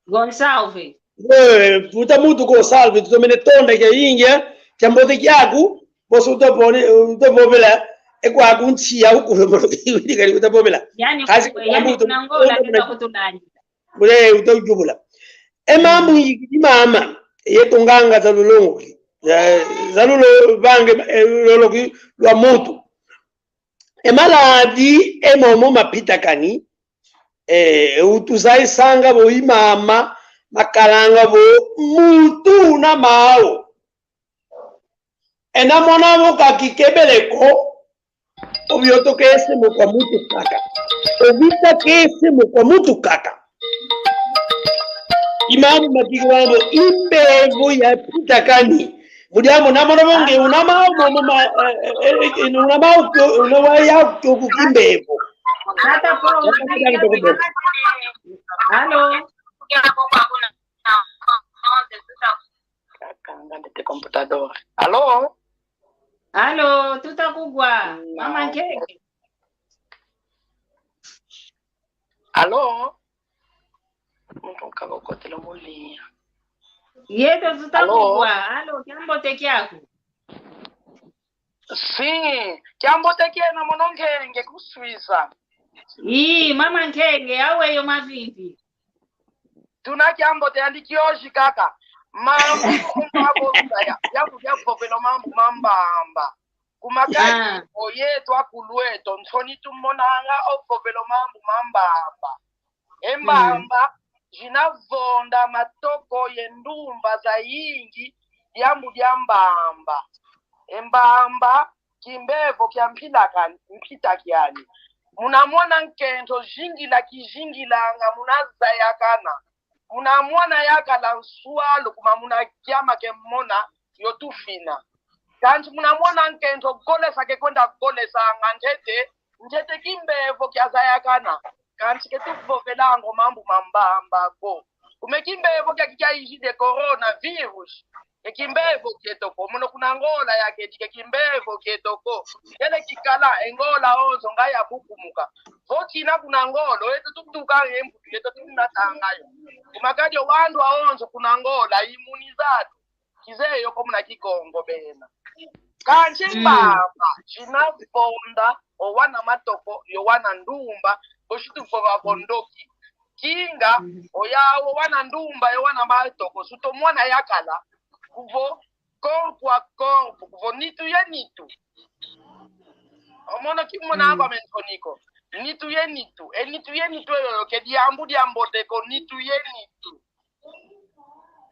Gonçalves. Eh, mbuta muntu Gonçalves, tutomene tonda kia ingia, kia mbote kiaku, boso utapone, utavovela, e kwaku nsi ya ukulu mbote kiaku utavovela. Yani, kasi yani, kuna Ngola, tonda, tutakutulani. Bule, utayubula. E mambu ikidi mama, yeto nganga za lulongoki, za, za lulo vange, e, loloki lwa muntu. E maladi e momo mapitakani, e, utuzayisanga vo i mama, makalanga vo muntu una mau. Ena mona vo kakikebele ko, ovioto kese mo kwa muntu kaka. Ovita kese mo kwa muntu kaka. I mambu makiki wana vo i mbevo yapitakani. Mu diambu na mona vo nge una mau, mama, ma, eh, eh, eh, una mau kio, una waya kio ku kimbevo. Tata Paul. Allô? Kakanga ndete computador. Allô? Allô, tutakugwa. Mama Nkenge. Allô? Muntu nkaka okotele mu linya. Yeto tutakugwa. Allô? Allô, kiambote kiaku. Si, kiambote kieno mono Nkenge ku Suiza. Ii, mama Nkenge, aweyi mavimpi? Tuna kiambote andi kiozi kaka. Mambu mavovela ya, ya kudia vovela mambu mambamba. Kuma kadi, ah, oyeto akulu eto, nsoni tumonanga ovovela mambu mambamba. E mbamba, mm, zina vonda matoko ye ndumba zayingi, diambu dia mbamba. E mbamba, kimbevo kia mpila kiani, mpita kiani. Muna mona nkento zingila kizingilanga, muna zayakana. Muna mona yakala nswalu, kuma muna kiama ke mona yo tufina. Kansi muna mona nkento golesa ke kwenda golesanga ntete, ntete kimbevo kia zayakana. Kansi ke tuvovelanga o mambu mambamba ko. Kuma e kimbevo kia, kia, kia izidi e coronavirus, ke kimbevo kieto ko. Mono kuna Ngola yakedi ke kimbevo kieto ko. Kele kikala, e Ngola onzo nga yabukumuka. Vo kina kuna Ngola, eto tutuka e mbutu, eto tunatanga yo. Kuma kadi o wandu awonzo kuna Ngola, imunizado. Kizeyi yo ko muna Kikongo bena. Kansi, mm, mbamba, zina vonda, o wana matoko, yo wana ndumba, bosi tuvova vo ndoki. Kinga, mm, oya o wana ndumba, yo wana matoko, suto mwana yakala, kuvo corpo a corpo, kuvo nitu ye nitu. Omono kimona, mm, kwa mentoniko. Nitu ye nitu. E nitu ye nitu eyo, ke diambu diambote ko, nitu ye nitu.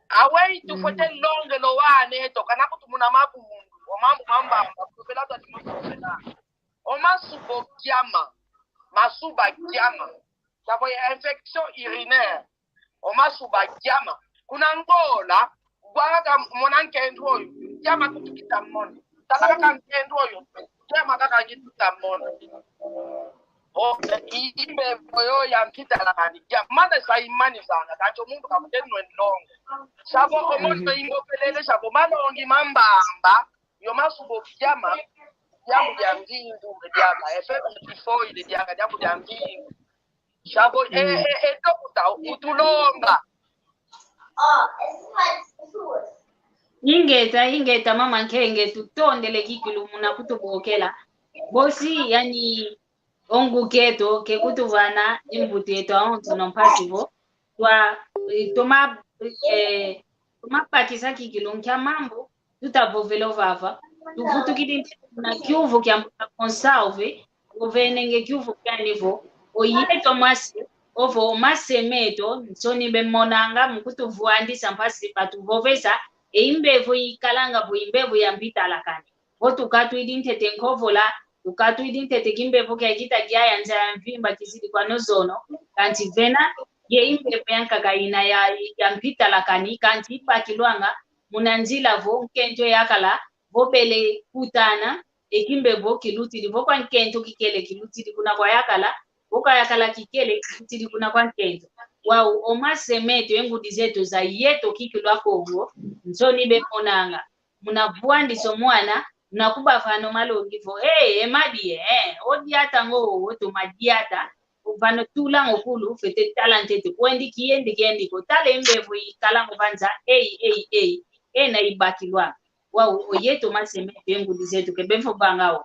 Aweyi tufwete, mm, longela o wana eto, kana kutu muna mabundu, o mambu mambamba, kutuvela twa timo kutuvela. O masuba o kiama, masuba kiama. Savo ya infection urinaire. O masuba kiama. Kuna Ngola, gwanga ka mona nkento oyo, kiama kutu kita mona. Tala kaka nkento oyo, kiama kaka ngi tuta mona. O, i, i mbevo yo ya mpita lakani, ya mana sa imanisanga, kansi o muntu ka kuteno ndongo. Savo o mono, mhm, ingopelele, savo malongi mambamba, yo masuba o kiama, diambu dia ngindu, diaka, e febre typhoïde, diaka, diambu dia ngindu. Savo, e, mm, e, e, dokota, utulonga. Ingeta, ingeta, mama Nkenge, tutondele kikilu muna kutubokela. Bosi, yani, o nguk'eto, ke kutuvana e mbutu eto awonsono mpasi vo. Twa, eh, toma, eh, toma bakisa kikilu nkia mambu, tuta vovela ovava. Tuvutukidi ntete muna kiuvu kia mbuta Gonçalves, ovenenge kiuvu kiani vo, oyeto mase, ovo o mase meto, nsoni bemonanga mu kutuvwandisa mpasi batuvovesa, e imbevo ikalanga vo imbevo ya mpitalakani. Vo tukatwidi ntete nkovola, tukatwidi ntete kimbevo kia kita kiaya nza ya mvimba kizidi kwa nozono, kansi vena, ye imbevo yankaka ina ya, ya mpitalakani, kansi ibakilwanga muna nzila vo nkento yakala, vo bele kutana, e kimbevo kilutidi vo kwa nkento kikele kilutidi kuna kwa yakala, vo kwa yakala kikele kilutidi kuna kwa nkento. Wau o mase meto, e ngudi zeto za yeto kikilu a Kongo, nsoni bemonanga. Muna vwandisa o mwana, muna kubavana o malongi vo, hey, e madi, eh, o diata ngo, o toma diata, o vana tula ngo kulu, fwete tala ntete, kwendi kiendi kiendi ko, tala e mbevo ikala ngo va nza, ei, ei, ei, ena ibakilwa. Wau, o yeto mase meto, e ngudi zeto ke bevovanga o.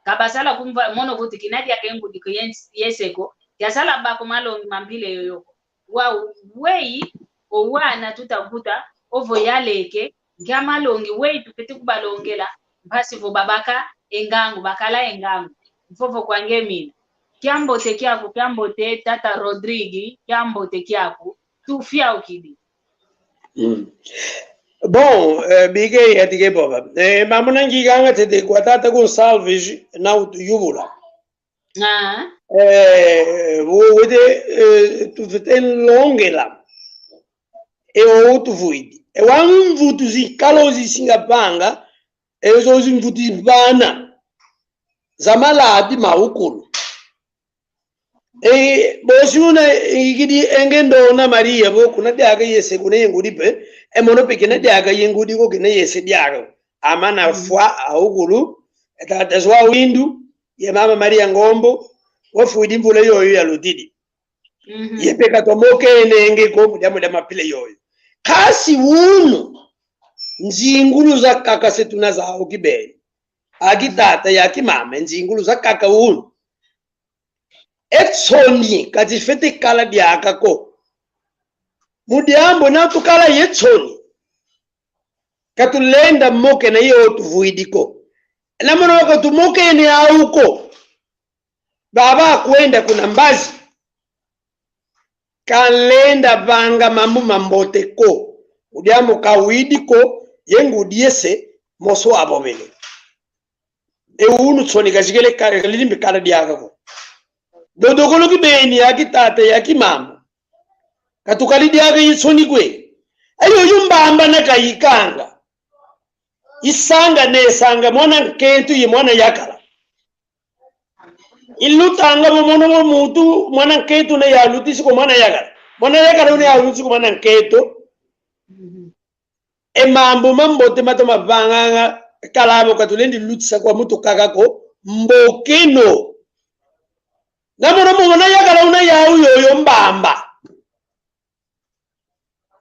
Ka basala kumva, mono kuti kina diaka e ngudi ko yens-, yese ko, kiasala baka o malongi ma mpila yoyo ko. Wau, weyi, o wana tutavuta, ovo yaleke, nkia malongi, weyi tufwete kubalongela, mpasi vo babaka e ngangu, bakala e ngangu. Mvovo kwa nge mina. Kiambote kiaku, kiambote, tata Rodrigue, kiambote kiaku, tufiaukidi. Mm. Bon, eh, bike yatike bova. Eh, mamuna ngikanga tete kwa tata Gonçalves na utuyuvula. Ah. Eh, wo-, wete, eh, tufwete longela. E o utuvwidi. E wa mvutu zikalo zisinga vanga, e zo zimvutu zivana. Za maladi maukulu. E, bosi una ikidi e nge ndona Maria vo kuna diaka yese kuna ye ngudi pe, e mono pe kina diaka ye ngudi ko kina yese diaka. Amana fwa aukulu, e tata João Windu, ye mama Maria Ngombo, wafwidi mvula yoyo yalutidi. Mhm. Ye pe katomokenenge ko mu diambu dia mapila yoyo. Kasi unu, nzingulu zakaka se tuna zau kibeni. Aki tata, aki mama, nzingulu zakaka unu. E nsoni ka zifwete kala diaka ko. Mu diambu na tukala ye nsoni, ka tulenda mokena ye o tuvwidi ko. Na mono ka tumokene au ko, baba kwenda kuna mbazi, ka nlenda vanga mambu mambote ko. Mu diambu ka widi ko, ye ngudi yese, mosi wavovele. E unu nsoni ka zikele ka, ka lilimbi kala diaka ko. Dodokolo kibeni, aki tata, aki mama. Ka tukali diaka ye nsoni kwe. Ayo yo mbamba na kayikanga. Isanga ne sanga mwana nkento ye mwana yakala. Ilutanga vo mono vo muntu mwana nkento una yalutisi ko mwana yakala. Mwana yakala una yalutisi ko mwana nkento. Mhm. E mambu mambote matoma vanganga kala vo ka tulendi lutisa kwa muntu kaka ko, mbokeno. Na mono mwana yakala una yau yoyo mbamba.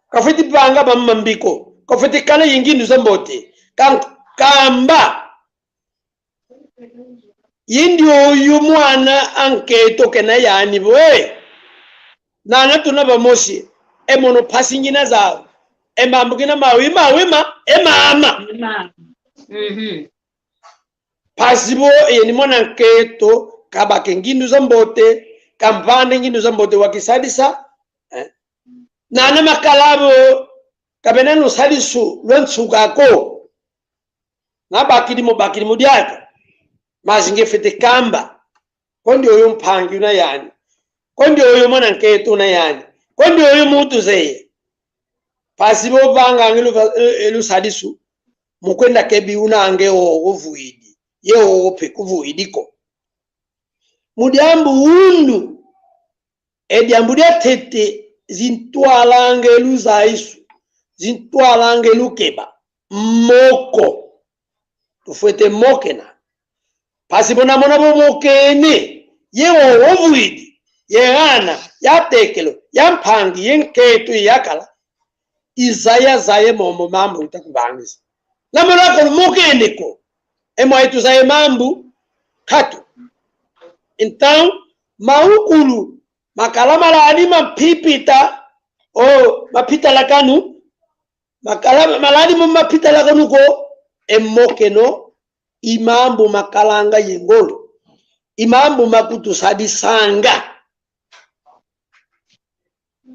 Kafwete vanga mambu mambi ko. Kafwete kala ye ngindu zambote. Ka-, kamba. Ye ndioyo mwana ankento kena yani vo, eh. Nana tuna vamosi. E mono mpasi ngina zau. E mambu ngina mau, i mau, i ma-, e mama. Mama. Mhm. Mpasi vo, eye ni mwana ankento, kabaka e ngindu zambote, kamvana e ngindu zambote wakisadisa, eh. Nana makala vo, kabena lusadisu lwa nsuka ko. Na bakidi mo, bakidi mo diaka. Mazi nge fwete kamba. Ko ndioyo mpangi una yani. Ko ndioyo mwana nkento una yani. Ko ndioyo muntu zeye. Mpasi vo vanganga e lu-, e, e lusadisu. Mu kwenda kebi una nge o, ovwidi. Ye o pe kuvwidi ko. Mu diambu unu. E diambu diatete, zintwalanga e luzaisu, zintwalanga e lukeba, moko. Tufwete mokena. Mpasi mona mona vo mokene, ye o ovwidi, ye ana, ye atekelo, ye ampangi, ye nkento, ye yakala, izaya zaya momo mambu utakuvangisa. Na mona ko lumokene ko. E mwayi tuzaya mambu nkatu. Então, maukulu, makala maladi mampipita, o mapitalakanu, makala maladi mo mapitalakanu ko, e mokeno, i mambu makalanga ye ngolo. I mambu makutusadisanga.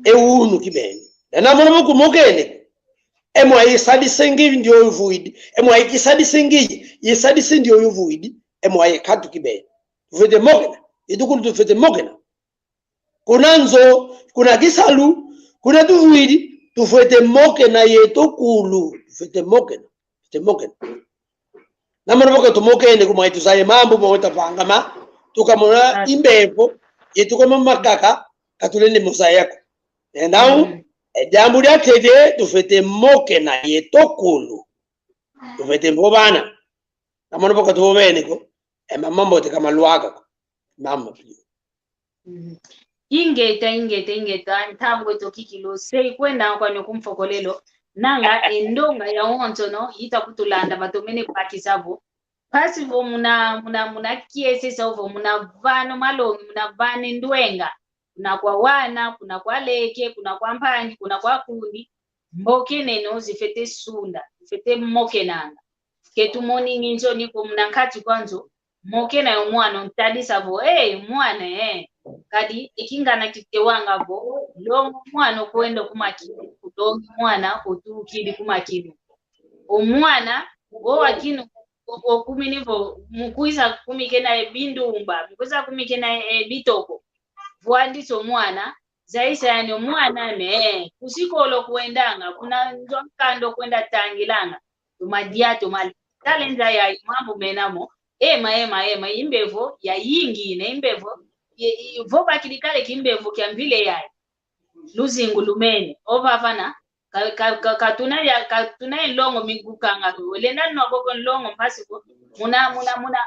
E unu kibeni. Dana mono mo kumokene. E mwayi isadise ngi ndioyo vwidi. E mwayi kisadise ngi, isadise ndioyo vwidi. E mwayi nkatu kibeni. Tufwete mokena. Itukulu tufwete mokena. Kuna nzo, kuna kisalu, kuna tuvwidi, tufwete mokena yeto kulu. Tufwete mokena. Tufwete mokena. Namona vo ka tumokene ko mwayi tuzaye mambu mo tavangama, tukamona imbevo, yetu kama makaka, ka tulendi mo zaya ko. Enda u, e diambu diantete, tufwete mokena yeto kulu. Tufwete mvovana. Namona vo ka tuvovene ko, e mamambote ka malwaka ko. Mama pio. Ingeta, ingeta, ingeta, ntangu eto kikilu, se ikwenda kwani kumfokolelo, nanga e ndonga ya onsono, ita kutulanda, matomene bakisa vo. Mpasi vo muna, muna, muna kiese sa vo muna vana malongi, muna vana ndwenga. Kuna kwa wana, kuna kwa leke, kuna kwa mpangi, kuna kwa kundi. Mbokeneno zifwete sunda, zifwete mokenanga. Ke tumoningi nsoni ko muna nkati kwa nzo, mokena yo mwana, ontadisa vo, eh, mwana, eh. Kadi, e kingana kitewanga vo, longa mwana okwenda ku makinu, kulongi mwana otukidi ku makinu. O mwana, o wakinu, o, okumini vo, mukwiza kumikena e bindumba, mukwiza kumikena e bitoko. Vwandisa o mwana, zayisa yani o mwana ame, eh, ku sikolo kwendanga, kuna nzo nkanda kwenda tangilanga. Tumadia, tumadia. Tala nza ya mambu mena mo. Ema, ema, ema, imbevo yayingine, imbevo, ye, ye, vo bakidi kale kimbevo kia mvile yayi. Luzingu lumene. Ovavana, ka, ka, ka, ka tuna ya, ka tuna nlongo mi kukanga ko. Olenda nwa koko nlongo mpasi ko. Muna, muna, muna,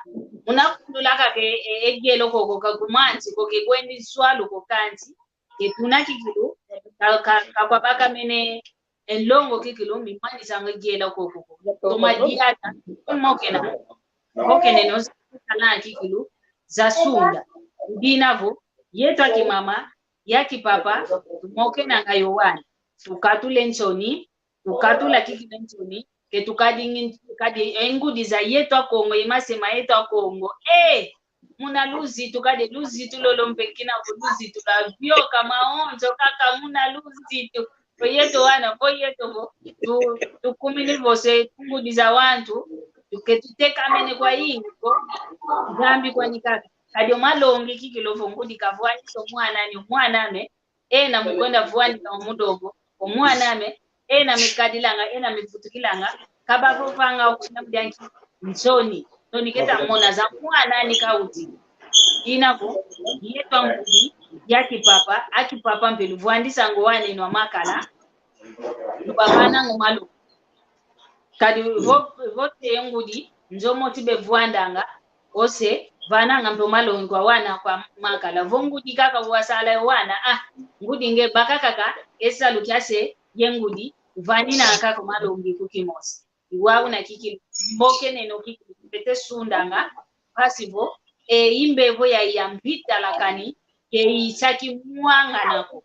muna kundula kaka e, e, e gelo koko, ka kumansi ko, ke kwendi swalu ko kansi. Ke tuna kikilu, ka, ka, ka kwabakamene e nlongo kikilu, mi mwanisanga gela koko ko. Tumadia ta, mokena. Mokeneno, za kikilu, za sunda. Idina vo, yeto a kimama, ya kipapa, tumokenanga yo wana. Tukatule nsoni, tukatula kikilu nsoni, ke tukadingi, kadi e ngudi za yeto a Kongo, e masema yeto a Kongo. Eh! Muna luzitu, kadi luzitu lolo mpe kina vo luzitu lwa vioka mawonso kaka muna luzitu. Vo yeto wana, vo yeto vo, tu, tukumini vo se ngudi za wantu, tuke tutekamene kwayingi ko, Nzambi kwani kaka. Kadi o malongi kikilu vo ngudi kavwanisa o mwana ni o mwana ame, ena mukwenda vwanika o mudogo, o mwana ame, ena mikadilanga, ena mivutukilanga, kabavovanga okuna mudianki nsoni, nsoni keta mona za mwana ni kauti. Ina vo, yeto a ngudi, ya kipapa, a kipapa mpe luvwandisanga o waneno a makala, lubavananga o malu. Kadi vo, vo te ngudi, nzo moti bevwandanga, ose, vananga mpe o malongi kwa wana kwa makala. Vo ngudi kaka wasala yo wana, ah, ngudi nge baka kaka, e salu kia se, ye ngudi, vanina kaka o malongi ku kimosi. I wau na kikilu, mbokeneno kikilu, kipete sundanga, mpasi vo, e, imbevo ya, ya mpitalakani, ke isaki mwangana ko.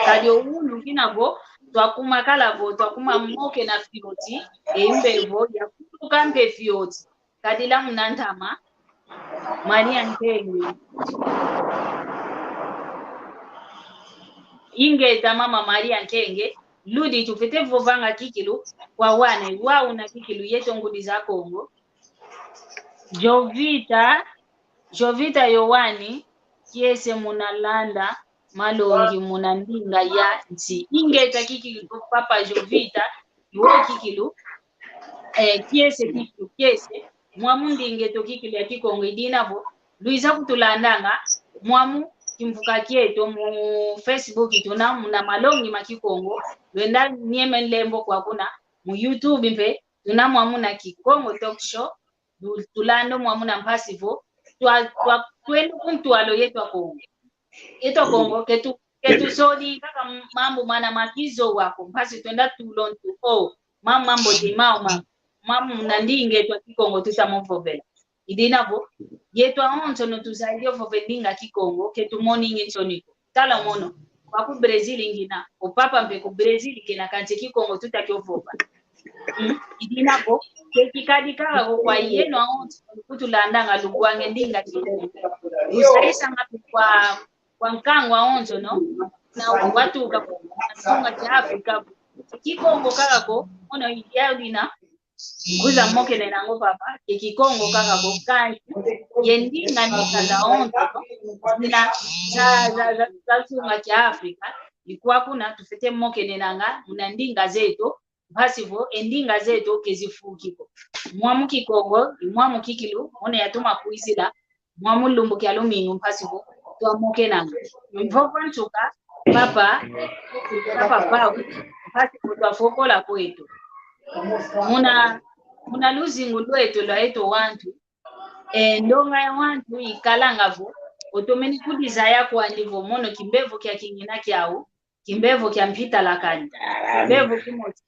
Kadi o unu kina vo, twakuma kala vo, twakuma mokena fioti, e imbevo, yakuluka mpe fioti. Kadila muna ntama, Maria Nkenge. Ingeta mama Maria Nkenge, ludi tufete vovanga kikilu, kwa wana, i wau na kikilu, yeto ngudi za Kongo. Jovita, Jovita Yoani, kiese muna landa malongi muna ndinga ya nsi. Ingeta kikilu, papa Jovita, i wau kikilu, eh, kiese kikilu, kiese, mwamu ndinga eto kikilu ya Kikongo, idina vo, luiza kutulandanga, mwamu kimvuka kieto, mu Facebook tuna, muna malongi ma Kikongo, lwenda nieme nlembo kwa kuna, mu YouTube mpe, tuna mwamu na Kikongo Talk Show, tu-, tulando mwamu na mpasi vo, twa, twa, twendo ku ntwalo yeto a Kongo. Yeto a Kongo, ke tu, ke tusodi kaka mambu mana ma kizowa ko, mpasi twenda tulo ntu, o, mambu mambote mau, ma, mambu na ndinga eto a Kikongo tuta mo vovela. Idina vo, yeto awonsono tuzayidi o vova e ndinga Kikongo, ke tumoningi nsoni ko. Tala mono, kwa ku Brazil ngina, o papa mpe ku Brazil kena kansi Kikongo tuta kio vova. Mm, idina vo, ke kikadi kaka ko kwa yeno awonso, kutulandanga lugwange ndinga Kikongo. Lusayisanga kwa, kwa nkangu awonsono, na watuka kwa nsunga kia Afrika. Kikongo kaka ko, ono idia dina, Kuza mokene nango papa, e Kikongo kaka ko kansi, ye ndinga ndinga za onso, zina za, za, za, za sunga kia Afrika, ikwa kuna tufwete mokene nanga, muna ndinga zeto, Mpasi vo e ndinga zeto ke zifuki ko. Mwamu Kikongo, mwamu kikilu, mona yatoma kwizila, mwamu lumbu kia lumingu mpasi vo twamokenanga. Mvovo nsuka, papa, papa Pau, mpasi vo twafokola kweto. Muna, muna luzingu lweto lwa eto wantu, e, ndonga ya wantu ikalanga vo, otomene kudizaya kwandi vo mono kimbevo kia kingina kiau, kimbevo kia mpitalakani, kimbevo kimosi,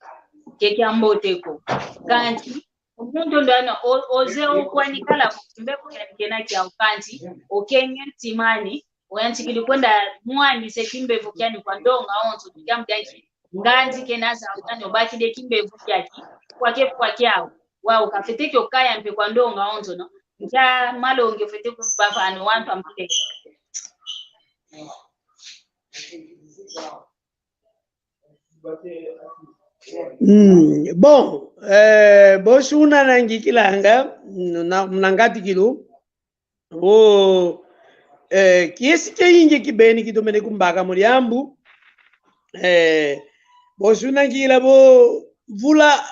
ke kia mbote ko. Kansi, omuntu ndo ano, o-, oze okwanikala vo kimbevo kia kingina kiau, kansi, okenge ntimani, oyantikidi kwenda mwanise kimbevo kiani kwa ndonga onso, kiamu kianki, nganzi kena zau tani obakide kimbevo kiaki, kwake kwake au. Wau kafete kio kaya mpe kwa ndonga onso, no? Nkia malongi ofete kubavana wantu ampile. Mm, bon, eh, bosi una nangikilanga, mm, na, muna ngatikilu, o, eh, kiesi kiayingi kibeni kitomene kumbaka mu diambu. Eh, bosi unangikila vo mvula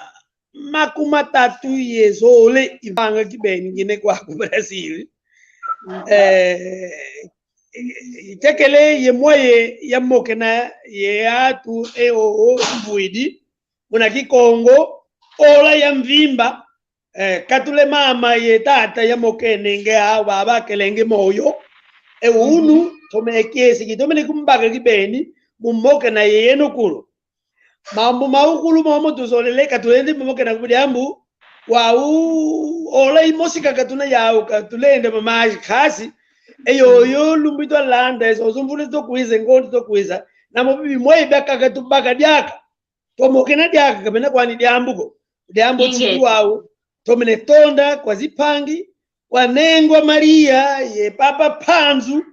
makumatatu ye zole ivanga kibeni ngine kwaku Brasil. Eh, tekele ye mwaye yamokena ye atu e o, o mvwidi, muna Kikongo, ola ya mvimba, eh, katule mama ye tata yamokenenge, a, baba kelenge moyo. E unu, tome kiese kitomene kumbaka kibeni, mumokena ye yeno kulu. Mambu maukulu momo tuzolele, katulende mumokena ku diambu, wau, ola imosi kaka tuna yau, katulende mamaji kasi, e yoyo lumbu itwalanda, eso zumvule tokwiza, ngondo tokwiza, na mobi bimwe biakaka tubaka diaka. Twamokena diaka, kamena kwani diambu ko. Diambu tidi wau. Tomene tonda kwa zimpangi, kwa Nengwa Maria, ye Papa Panzu,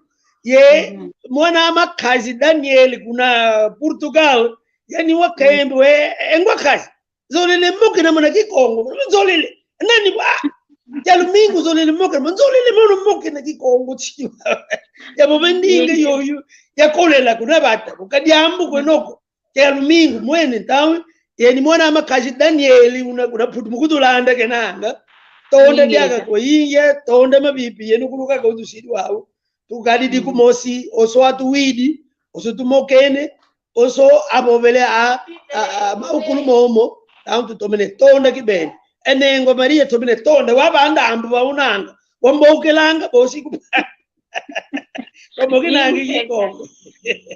ye mwana makazi Daniel kuna Portugal, yani wakembe we, engwa kazi. Zolele mokena muna Kikongo, zolele. Nani wa? Ya lumingu zolele mokena, zolele mono mokena Kikongo tidi. Ya bobe ndinga yoyo, yakolela kuna bata, kukadiambu kwenoko. Ke lumingu mwene ntawe, yeni mwana makazi Danieli una, una putu mukutulanda kenanga. Tonda diaka kwa inge, tonda mabipi, yenu kuluka kwa utusidi wau. Tukadidi kumosi, oso atuwidi, oso tumokene, oso abobele a, a, a, maukulu momo, tantu tomene tonda kibeni. E Nengwa Maria tomene tonda, wabanda ambu waunanga, wambokelanga, bosi ku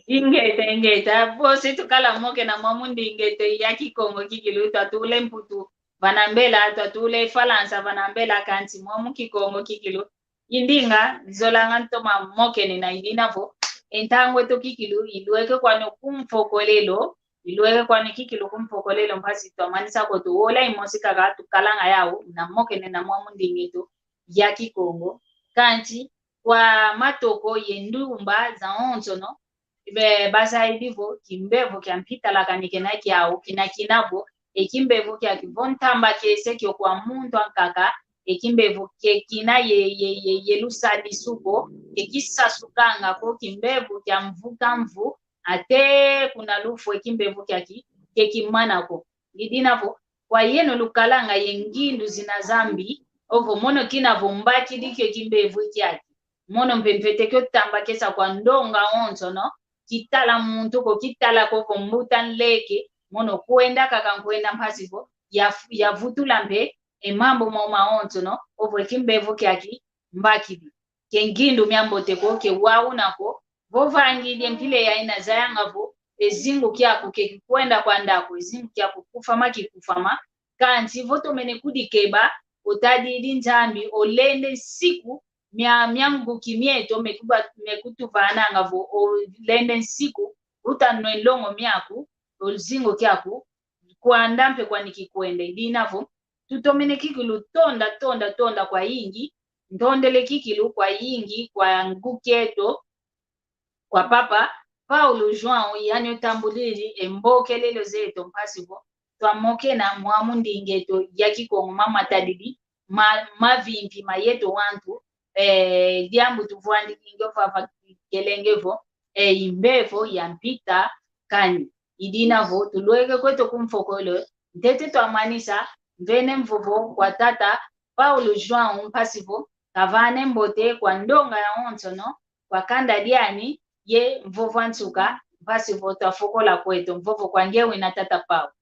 Ingeta, ingeta, bosi tukala mokena mwamu ndingete ya Kikongo kikilu, twatule Mputu vana mbela, twatule Falansa vana mbela, kansi mwamu Kikongo kikilu. I ndinga, nzolanga ntoma mokene na idina vo, e ntangu eto kikilu, ilweke kwani kumfokolelo, ilweke kwani kikilu kumfokolelo, mpasi twamanisa ko tuola imosi kaka tukalanga yau, na mokene na mwamu ndingeto ya Kikongo. Kansi, kwa matoko ye ndumba zawonsono, be, bazaidi vo kimbevo kia mpitalakani kena kiau, kina kina vo, e kimbevo kiaki vo ntamba kiese kio kwa muntu ankaka, e kimbevo ke kina ye, ye, ye, ye lusadisu ko, ke kisasukanga ko, kimbevo kia mvu ka mvu, ate kuna lufu e kimbevo kiaki ke kimana ko. Idina vo, kwa yeno lukalanga ye ngindu zina zambi, ovo mono kina vo mbakidi kio kimbevo kiaki. Mono mpe mfwete kio tambakesa kwa ndonga onsono, kitala muntu ko, kitala ko vo mbuta nleke, mono kwenda kaka nkwenda mpasi vo, ya, yavutula mpe e mambu mo mawonsono, ovo e kimbevo kiaki mbakidi. Ke ngindu miambote ko, ke wauna ko, vovangidi e mpila yayi nazayanga vo, e zingu kiaku ke kikwenda kwa ndaku, e zingu kiaku kufama kikufama, kansi vo tomene kudikeba, otadidi Nzambi, olende nsiku, mia, mia nguki mieto, mekuba, mekutuvananga vo, olende nsiku, utanwe nlongo miaku, o zingu kiaku, kwanda mpe kwani kikwenda. Idina vo, tutomene kikilu tonda, tonda, tonda kwayingi, ntondele kikilu kwayingi, kwa nguki eto, kwa Papa Paulo João, yani otambulidi e mbokelelo zeto mpasi vo, twamokena mwamu ndingeto ya Kikongo mamatadidi, ma, mavimpi ma yeto wantu, eh, diambu tuvwandikanga vava kelenge vo, eh, i mbevo ya mpitakani. Idina vo, tulweke kweto kumfokolo, Ntete twamanisa, mvene mvovo kwa tata Paulo João mpasi vo kavane mbote kwa ndonga yawonsono, kwa kanda diani, ye mvovo a nsuka, mpasi vo twafokola kweto, mvovo kwa nge wina tata Paulo.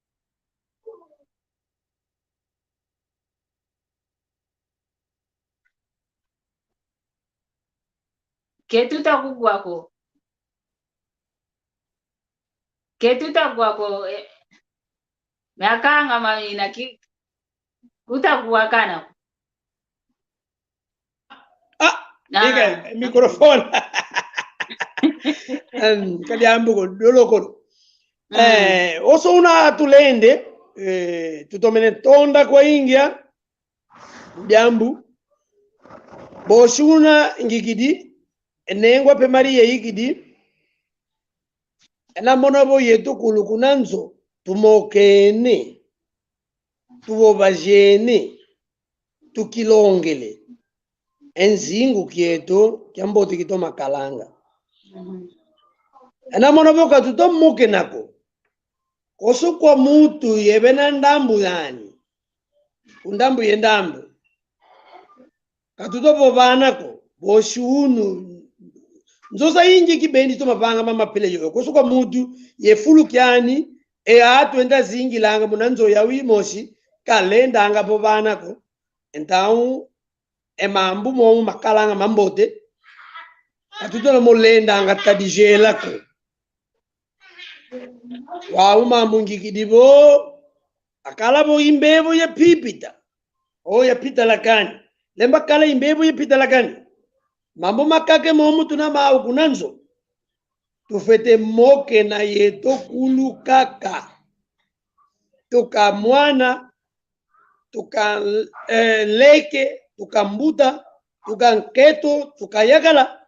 Ke tuta kugwa ko. Ke tuta kugwa ko, eh, miakanga mamina ki, kuta kuwakana ko. Ah, ah, ike, microfone. Em, kadiambu ko, dolokolo. Mm. Eh, oso una tulende, eh, tutomene tonda kwa ingia, diambu. Bosi una ngikidi, e nengwa pe Maria ikidi, ena mona vo yeto kulu kuna nzo, tumokene, tuvovajene, tukilongele. E nzingu kieto, kiambote kitoma kalanga. Mhm. Ena mona vo katutomokena ko. Koso kwa mutu yevena ndambu yani. Ku ndambu ye ndambu. Katutovovana ko, bosi unu. Nzo zayingi kibeni tumavanga mama pele yo. Koso kwa mutu ye fulu kiani, e atu enda zingilanga muna nzo yawu imosi, kalendanga vovana ko. Entawu, e mambu momo makalanga mambote. Katutona molendanga tadijela ko. Wau mambu ngikidi vo, akala vo imbevo yapipita. O yapita lakani. Lemba kala imbevo yapita lakani. Mambu makake momo tuna mau kuna nzo. Tufwete mokena yeto kulu kaka. Tuka mwana, tuka, eh, leke, tuka mbuta, tuka nketo, tuka yakala.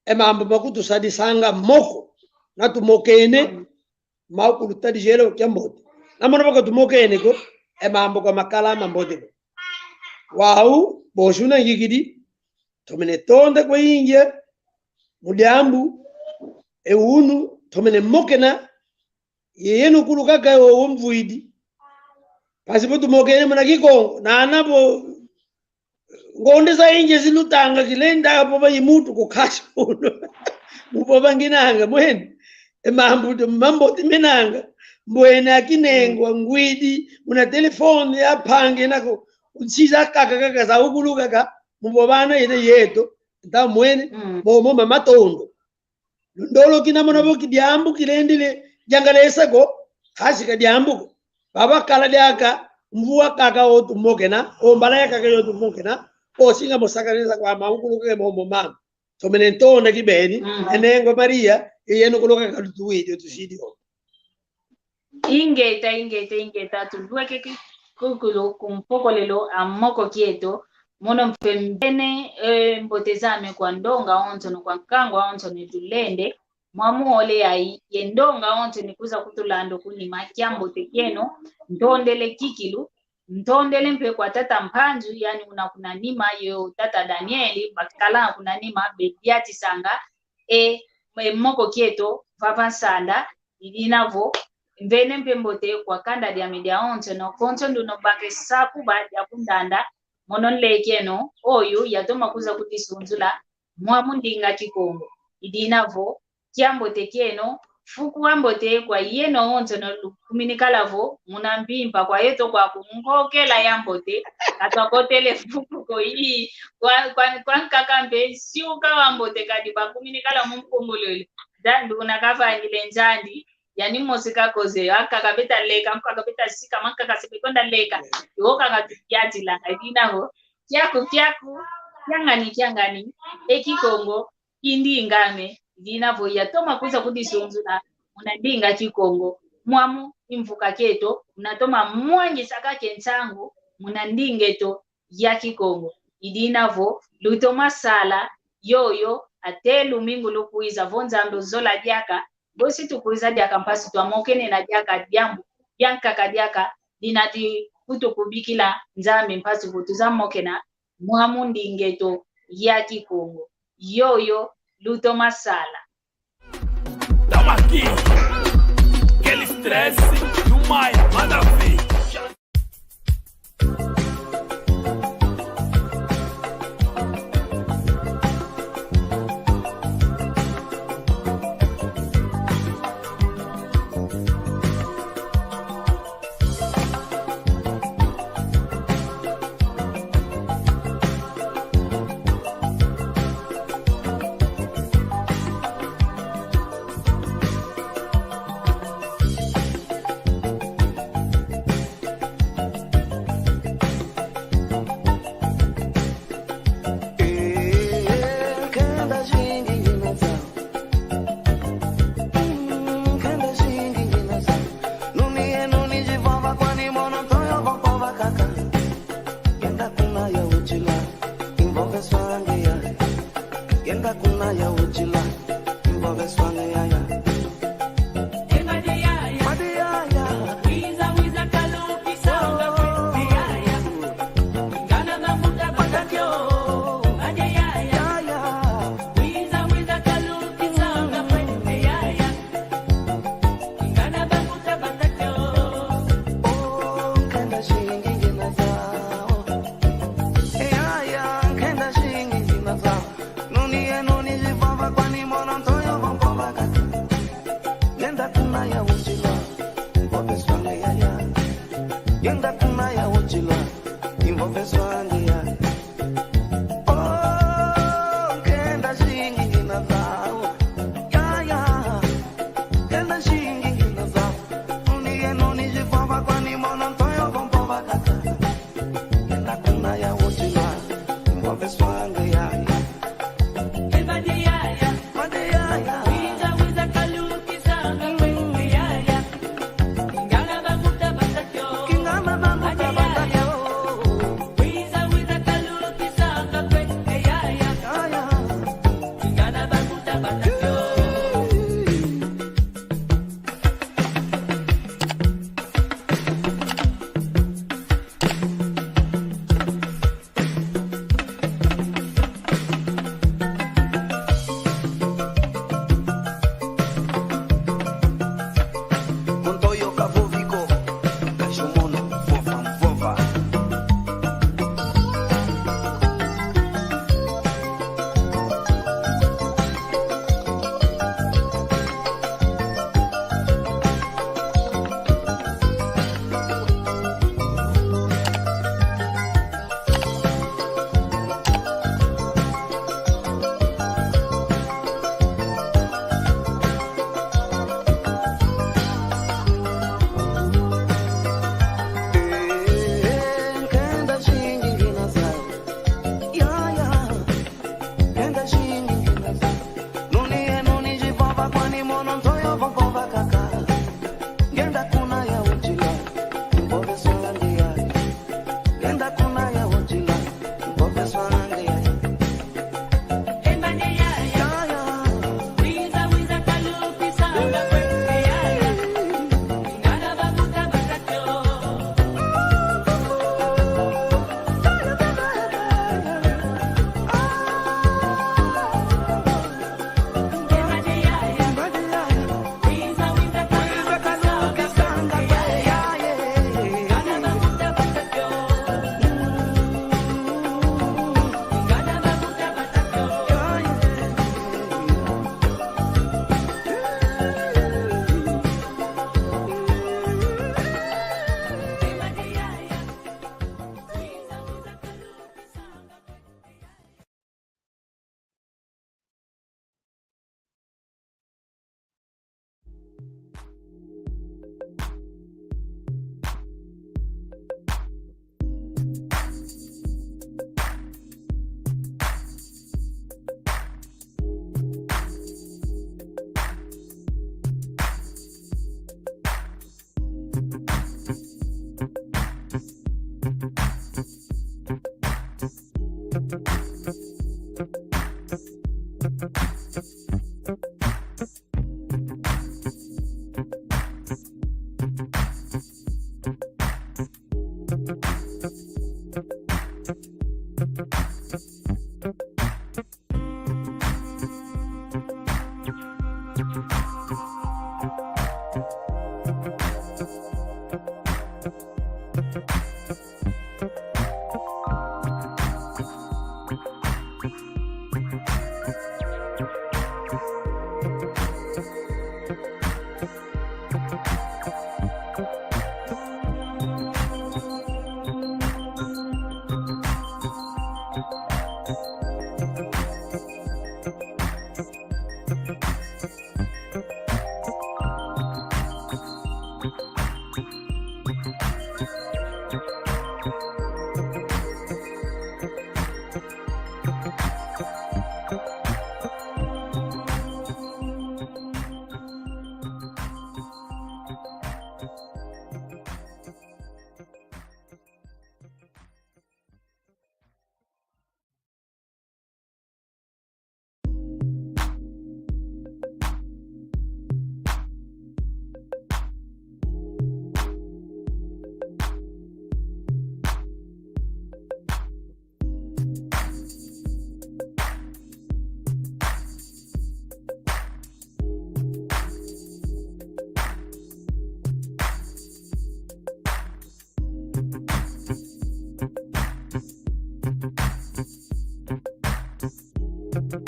E mambu makutusadisanga moko, na tumokene, mau kulu tadijele kiambote. Na mona vo katumokene ko, e mambu ka makala mambote ko. Wau, bosi una ngikidi, tomene tonda kwa ingia, mu diambu, e unu, tomene mokena, ye yeno kulu kaka o mvuidi. Mpasi vo tumokene muna Kikongo, nana vo, ngonde zayingi zilutanga kilenda vova ye mutu kukasi uno. Muvova nginanga, mwene. E mambu, mambote menanga. Mbwene akinengwa, ngwidi, muna telefone ya mpangi nako. Unsiza kaka kaka za ukulu kaka. Muvovana yete yeto. Nta mwene, mm, momo mama matondo. Lundolo kina mona vo kidiambu kilendile, diangalesa ko, kasi kadiambu ko. Baba kala diaka, mvua kaka o tumokena, o mbala ya kaka yo tumokena, o singa mosakanisa kwa maukulu ke momo mama. Tomene ntonda kibeni, mhm, e nengwa Maria, e yeno kulu kaka lutuwidi, o tusidi o. Ingeta, ingeta, ingeta, tulweke ki-, kukulu ku mpokolelo a moko kieto, mono mpe mbene, eh, mbote zame kwa ndonga onsono, kwa nkangu onsono tulende, mwamu ole yayi, ye ndonga onsono kwiza kutulanda kunima, kiambote kieno, ntondele kikilu, ntondele mpe kwa tata Mpanzu, yani una kuna nima, yo tata Danieli, bakala kuna nima, bediatisanga, e, e moko kieto, vava nsanda, i dina vo, mvene mpe mbote kwa kanda diame dia onsono, konso nduno bake sakuba dia kundanda, mono nleke eno, oyu, yatoma kwiza kudisunzula, mwamu ndinga Kikongo. I dina vo, kiambote kieno, fuku wambote kwa yeno onsono lukuminikala vo, muna mvimpa kwa yeto kwaku ngokela yambote, katwakotele fuku ko i, kwa, kwa, kwa nkaka mpe, nsiuka wambote kadi bakuminikala mu mpungulule. Nzandi una kavangile Nzandi, yani mosi kakoze, akaka beta leka, nkaka beta sika, mankaka sepe konda leka. Yo kaka tukiatila, i dina vo, kiaku, kiaku, kiangani, kiangani, e Kikongo, i ndinga ame, i dina vo yatoma kwiza kudisunzula, muna ndinga Kikongo, mwamu i mvuka kieto, muna toma mwangisa kake nsangu, muna ndinga eto ya Kikongo. I dina vo, lutoma sala, yoyo, ate lumingu lukwiza, vo Nzambi ozola diaka, bosi tukwiza diaka mpasi twamokene na diaka diambu, diankaka diaka, dina dikutukubikila Nzambi mpasi vo twiza mokena, mwamu ndinga eto ya Kikongo. Yoyo, lutoma sala. Toma aqui, aquele stress, num Maya, Madafi.